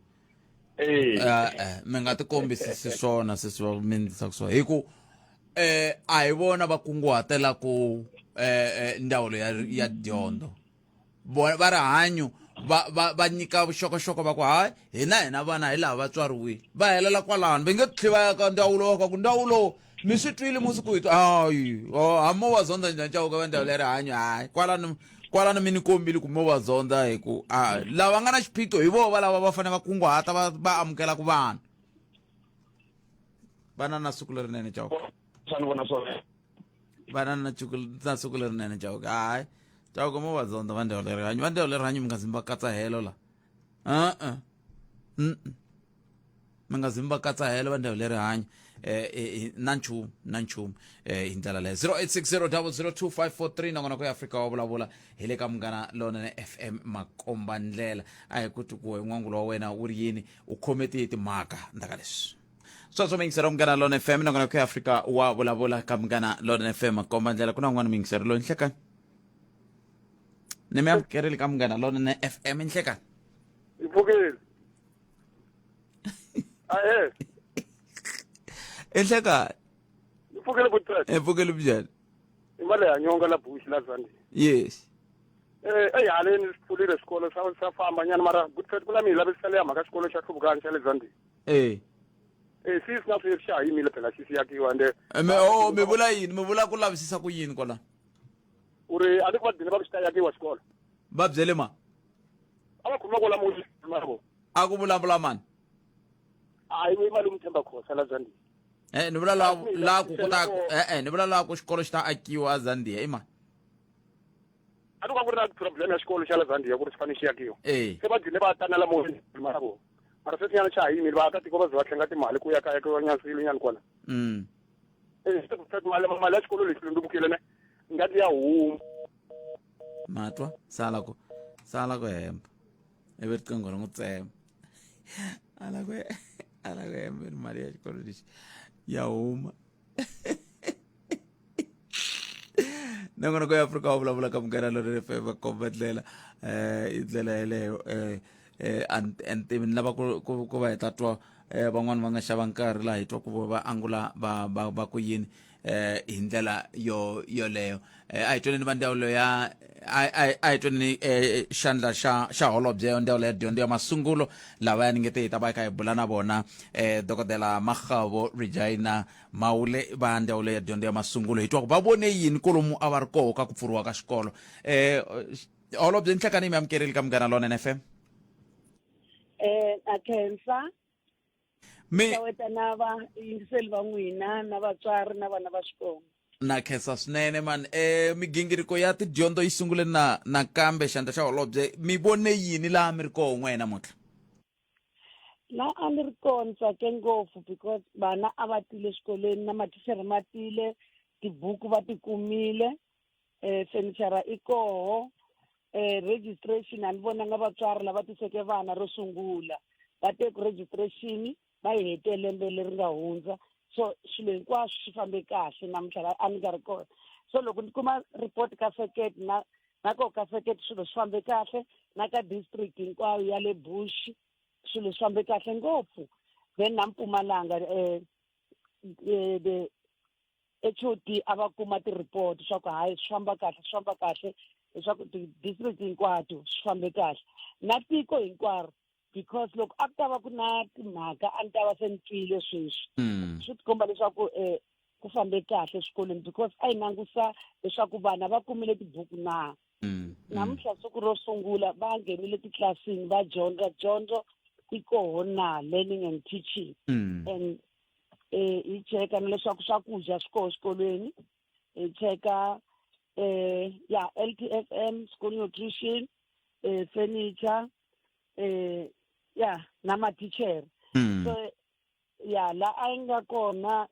eh eh mi nga tikombisisi swona sweswo mi ndlisaka swona hi ku eh a hi vona va kunguhatela ku eh ndzawulo ya ya dyondzo vona va rihanyo va va va nyika vuxokoxoko va ku hayi hina hina vana hi laha va tswariwile va helela kwalano va nge tlhe va ya ka ndzawulo wa ka ku ndzawulo mi swi twile musi ku hi twa hayi oh, ha mo va zonda njhani chauke va ndzawulo ya rihanyo hayi kwalano kwalano mi ni kombile ku mo va zonda hi ku a lava nga na xiphiqo hi voho va lava va fanele va kunguhata va va amukela ku vana vana na siku lerinene chauke swa ni vona swona vana na siku na siku lerinene chauke hayi chauke mo va zonda va ndzawulo ya rihanyo va ndzawulo ya rihanyo mi nga zi mi va katsa helo la e-e mi nga zi mi va katsa helo va ndzawulo ya rihanyo eh, na nchumu na nchumu eh, hi ndlela leyo 0860002543 nongonoko ya afrika wa vulavula hi le ka munghana lonene fm makomba ndlela a hi ku ku n'wangulo wa wena wu ri yini u khome tihi timhaka ndzhaka leswi sweswo miyingiseri wa munghana lona fm nongonoko ya afrika wa vulavula ka munghana lona fm makomba ndlela ku na un'wana miyingiseri loyi nhlekani ni mi amukerile ka munghana lonene fm nhlekani Hi pfukile. Ahee. enhlekani Hi pfukile Butras. hi pfukile njhani I mali ya nyonga la bush la Zandi. yes Eh eyi haleni swi pfulile swikolo swa swa famba nyana mara good faith ku na mi hi lavisisa leya mhaka xikolo xa hluvukani xa le Zandi. eh Eh sisi na sweswi xa ha yimile phela xi si yakiwa ende mi oh mi vula yini mi vula ku lavisisa ku yini kwala u ri a ni ku va dine va ku xi ta yakiwa xikolo. Va byele ma A va khuluma kwala muzi mavo. A ku vulavula mani? A yi malume Themba Khosa la Zambia. Eh ni vula la la ku ku ta eh eh ni vula la ku xikolo xi ta akiwa a Zambia i mani? A ni ku ri na problem ya xikolo xa la Zambia ku ri xi fanele xi akiwa. Eh. Se va dlile va tana la moyeni mavo. Mara sweswi nyana xa ha yimile vaakatiko va ze va hlenga timali ku ya ka yakiwa nyana swilo nyana kwala. Eh mali mali ya xikolo lexi lundumukile ne ngati ya huma. Matwa sala ku sala ku hemba ivi riqingho ri n'wi tsema ala ku ala ku hemba ni mali ya xikolo lexi ya huma. Nongonoko ya Afrika wa vulavula ka Munghana Lonene FM va komba ndlela i ndlela yeleyo and ni lava ku va hi ta twa van'wani va nga xava nkarhi laha hi twa ku va angula va va va ku yini hi ndlela yo yoleyo. A hi twaneni va ndzawulo ya a hi twaneni xandla xa holobye ya ndzawulo ya dyondzo ya masungulo lava ya ni nge te hi ta va hi kha hi bula na vona, Dokodela Magabo Regina Mawule va ndzawulo ya dyondzo ya masungulo, hi twa ku va vone yini kolomu a va ri koho ka ku pfuriwa ka xikolo. Holobye, nhlekani mi amukerile ka Munghana Lonene FM. Na khensa. Mi xeweta na vayingiseli va n'wina na vatswari na vana va xikolo. Na khensa swinene man. Migingiriko ya tidyondzo yi sungule na nakambe, xandla xa holobye, mi vone yini laha mi ri koho n'we namuntlha? La a ni ri kona ni tsake ngopfu because vana a va tile xikolweni na mathicara ma tile, tibuku va ti kumile, fenichara i koho, registration a ni vonanga vatswari lava tiseke vana ro sungula va te ku registration va yi hete lembe leri nga hundza, so swilo hinkwaswo swi fambe kahle namuntlha la a ni nga ri kona. So loko ni kuma report ka circuit na koho ka circuit swilo swi fambe kahle, na ka district hinkwayo ya le Bush swilo swi fambe kahle ngopfu. Then na Mpumalanga the HOD a va kuma ti-report swa ku hayi swi famba kahle, swi famba kahle, leswaku ti-district hinkwato swi fambe kahle na tiko hinkwaro, because loko a ku ta va ku na timhaka a ni ta va se ni twile sweswi. Swi tikomba leswaku ku fambe kahle swikolweni because a hi langusa leswaku vana va kumile tibuku na. Namuntlha siku ro sungula va nghenile titlilasini va dyondza, dyondzo i koho na, learning and teaching. And hi cheka na leswaku swakudya swi koho xikolweni, hi cheka ya LTFM, school nutrition, furniture, ya na mathichere. So ya la a yi nga kona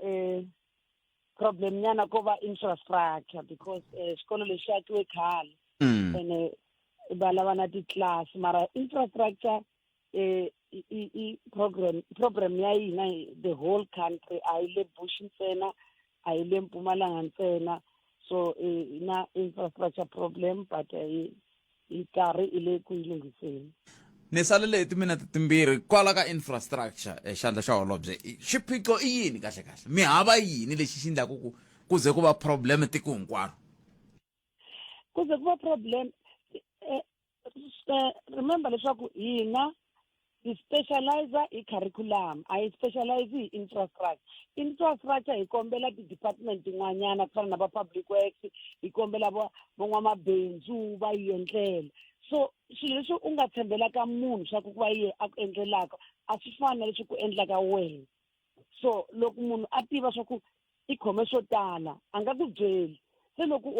problem nyana ko va infrastructure because xikolo lexi akiwe khale ene va lava na titlilasi, mara infrastructure i program ya hina the whole country, a yi le Bush ntsena, a yi le Mpumalanga ntsena. So na infrastructure problem, but yi karhi i le ku yi lunghiseni. Ni salele hi timinete timbirhi kwala ka infrastructure. Xandla xa holobye, xiphiqo i yini kahle kahle? Mi hava yini lexi xi endlaku ku ze ku va problem tiko hinkwaro? Ku ze ku va problem, remember leswaku hina hi specialize hi curriculum, a hi specialize hi infrastructure. Infrastructure hi kombela ti-department tin'wanyana ku fana na va public works, hi kombela van'wamabindzu va yi endlela. So swilo leswi u nga tshembela ka munhu swa ku va ye a ku endlelaka a swi fani na leswi ku endlaka wena. So loko munhu a tiva swa ku i khome swo tala a nga ku byeli, se loko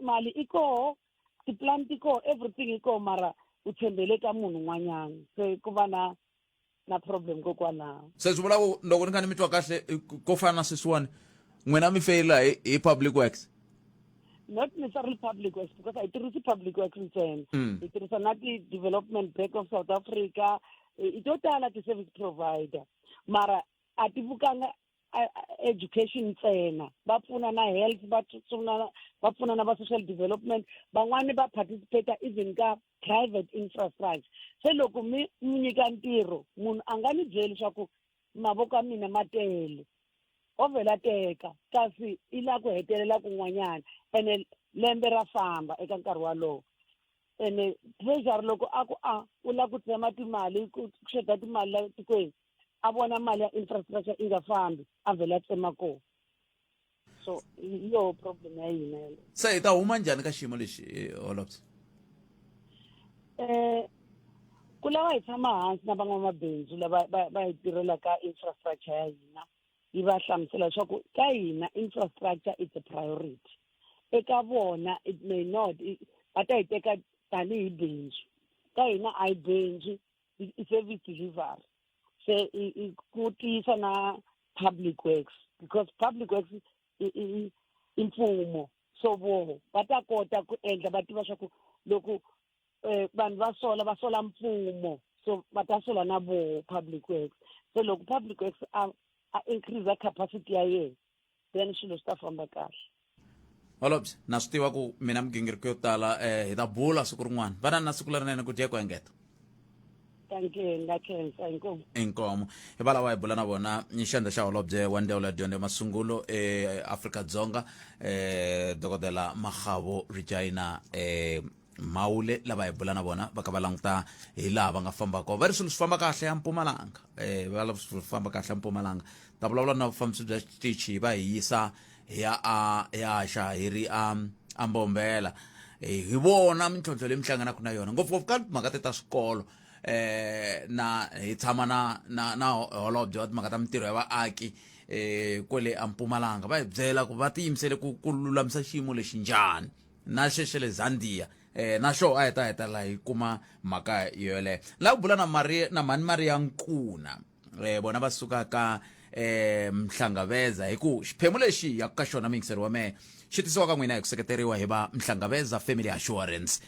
mali i koho, tiplan ti koho, everything i koho, mara u tshembele ka munhu un'wanyana, se ku va na problem kokwalaho. Se swi vula ku loko ni kha ni mi twa kahle, ko fana na sweswiwani n'wina mi feyila hi public works? Not necessarily public works, because a hi tirhisi public works ntsena. Hi tirhisa na ti-Development Bank of South Africa, i to tala ti-service provider, mara a ti vukanga education ntsena, va pfuna na health, va pfuna na va social development, van'wani va participate even ka private infrastructure. Se loko mi n'wi nyika ntirho, munhu a nga ni byeli leswaku mavoko ya mina ma tele, o vhela teka, kasi i la ku hetelela kun'wanyana, ene lembe ra famba eka nkarhi walowo. Ene treasury loko a ku a u la ku tsema timali, ku xota timali la tikweni, a vona mali ya infrastructure yi nga fambi, a vhela tsema kona. So hi yoho problem ya hina yaleyo. Se hi ta huma njhani ka xiyimo lexi, holobye? Ku lava hi tshama hansi na van'wamabindzu lava va hi tirhelaka infrastructure ya hina, yi va hlamusela leswaku ka hina infrastructure is a priority. Eka vona it may not, va ta yi teka tanihi bindzu. Ka hina a hi bindzu, i service delivery. Se i ku tiyisa na public works, because public works i mfumo, so voho va ta kota ku endla, va tiva swa ku Loko eh vanhu va sola va sola mfumo so va ta sola na voho public works se loko public works a a increase capacity ya yena then swilo swi ta famba kahle holobye na swi tiva ku mina migingiriko yo tala um hi ta bula siku rin'wana va na na siku lerinene ku dya ku engeta inkomo hi va lava hi bula na vona xandla xa holobye wa ndzawulo ya dyondzo ya masungulo eAfrika-Dzonga um dokodela Magabo Regina um Mawule lava hi bula na vona va ka va languta hi laha va nga famba kona va ri swilo swi famba kahle ya Mpumalanga um va lava swilo swi famba kahle ya Mpumalanga ta vulavula na vufambisi bya xitichi va hi yisa hi ya a hi ya xa hi ri a a Mbombela hi vona mintlhontlho leyi mi hlanganaka na yona ngopfungopfu ka timhaka te ta swikolo eh na hi tshama na na na holobye wa timhaka ta mintirho ya vaaki eh kwele a Mpumalanga va hi byela ku va tiyimisele ku ku lulamisa xiyimo lexi njhani na xexo le Zandiya eh na xo a hi ta hetelela hi kuma mhaka yoleyo la ku bula na Maria na mhani Maria Nkuna eh vona va suka ka eh mhlangaveza hi ku xiphemu lexi ya ka xona muyingiseri wa mehe xi tisiwa ka n'wina hi ku seketeriwa hi va mhlangaveza family assurance.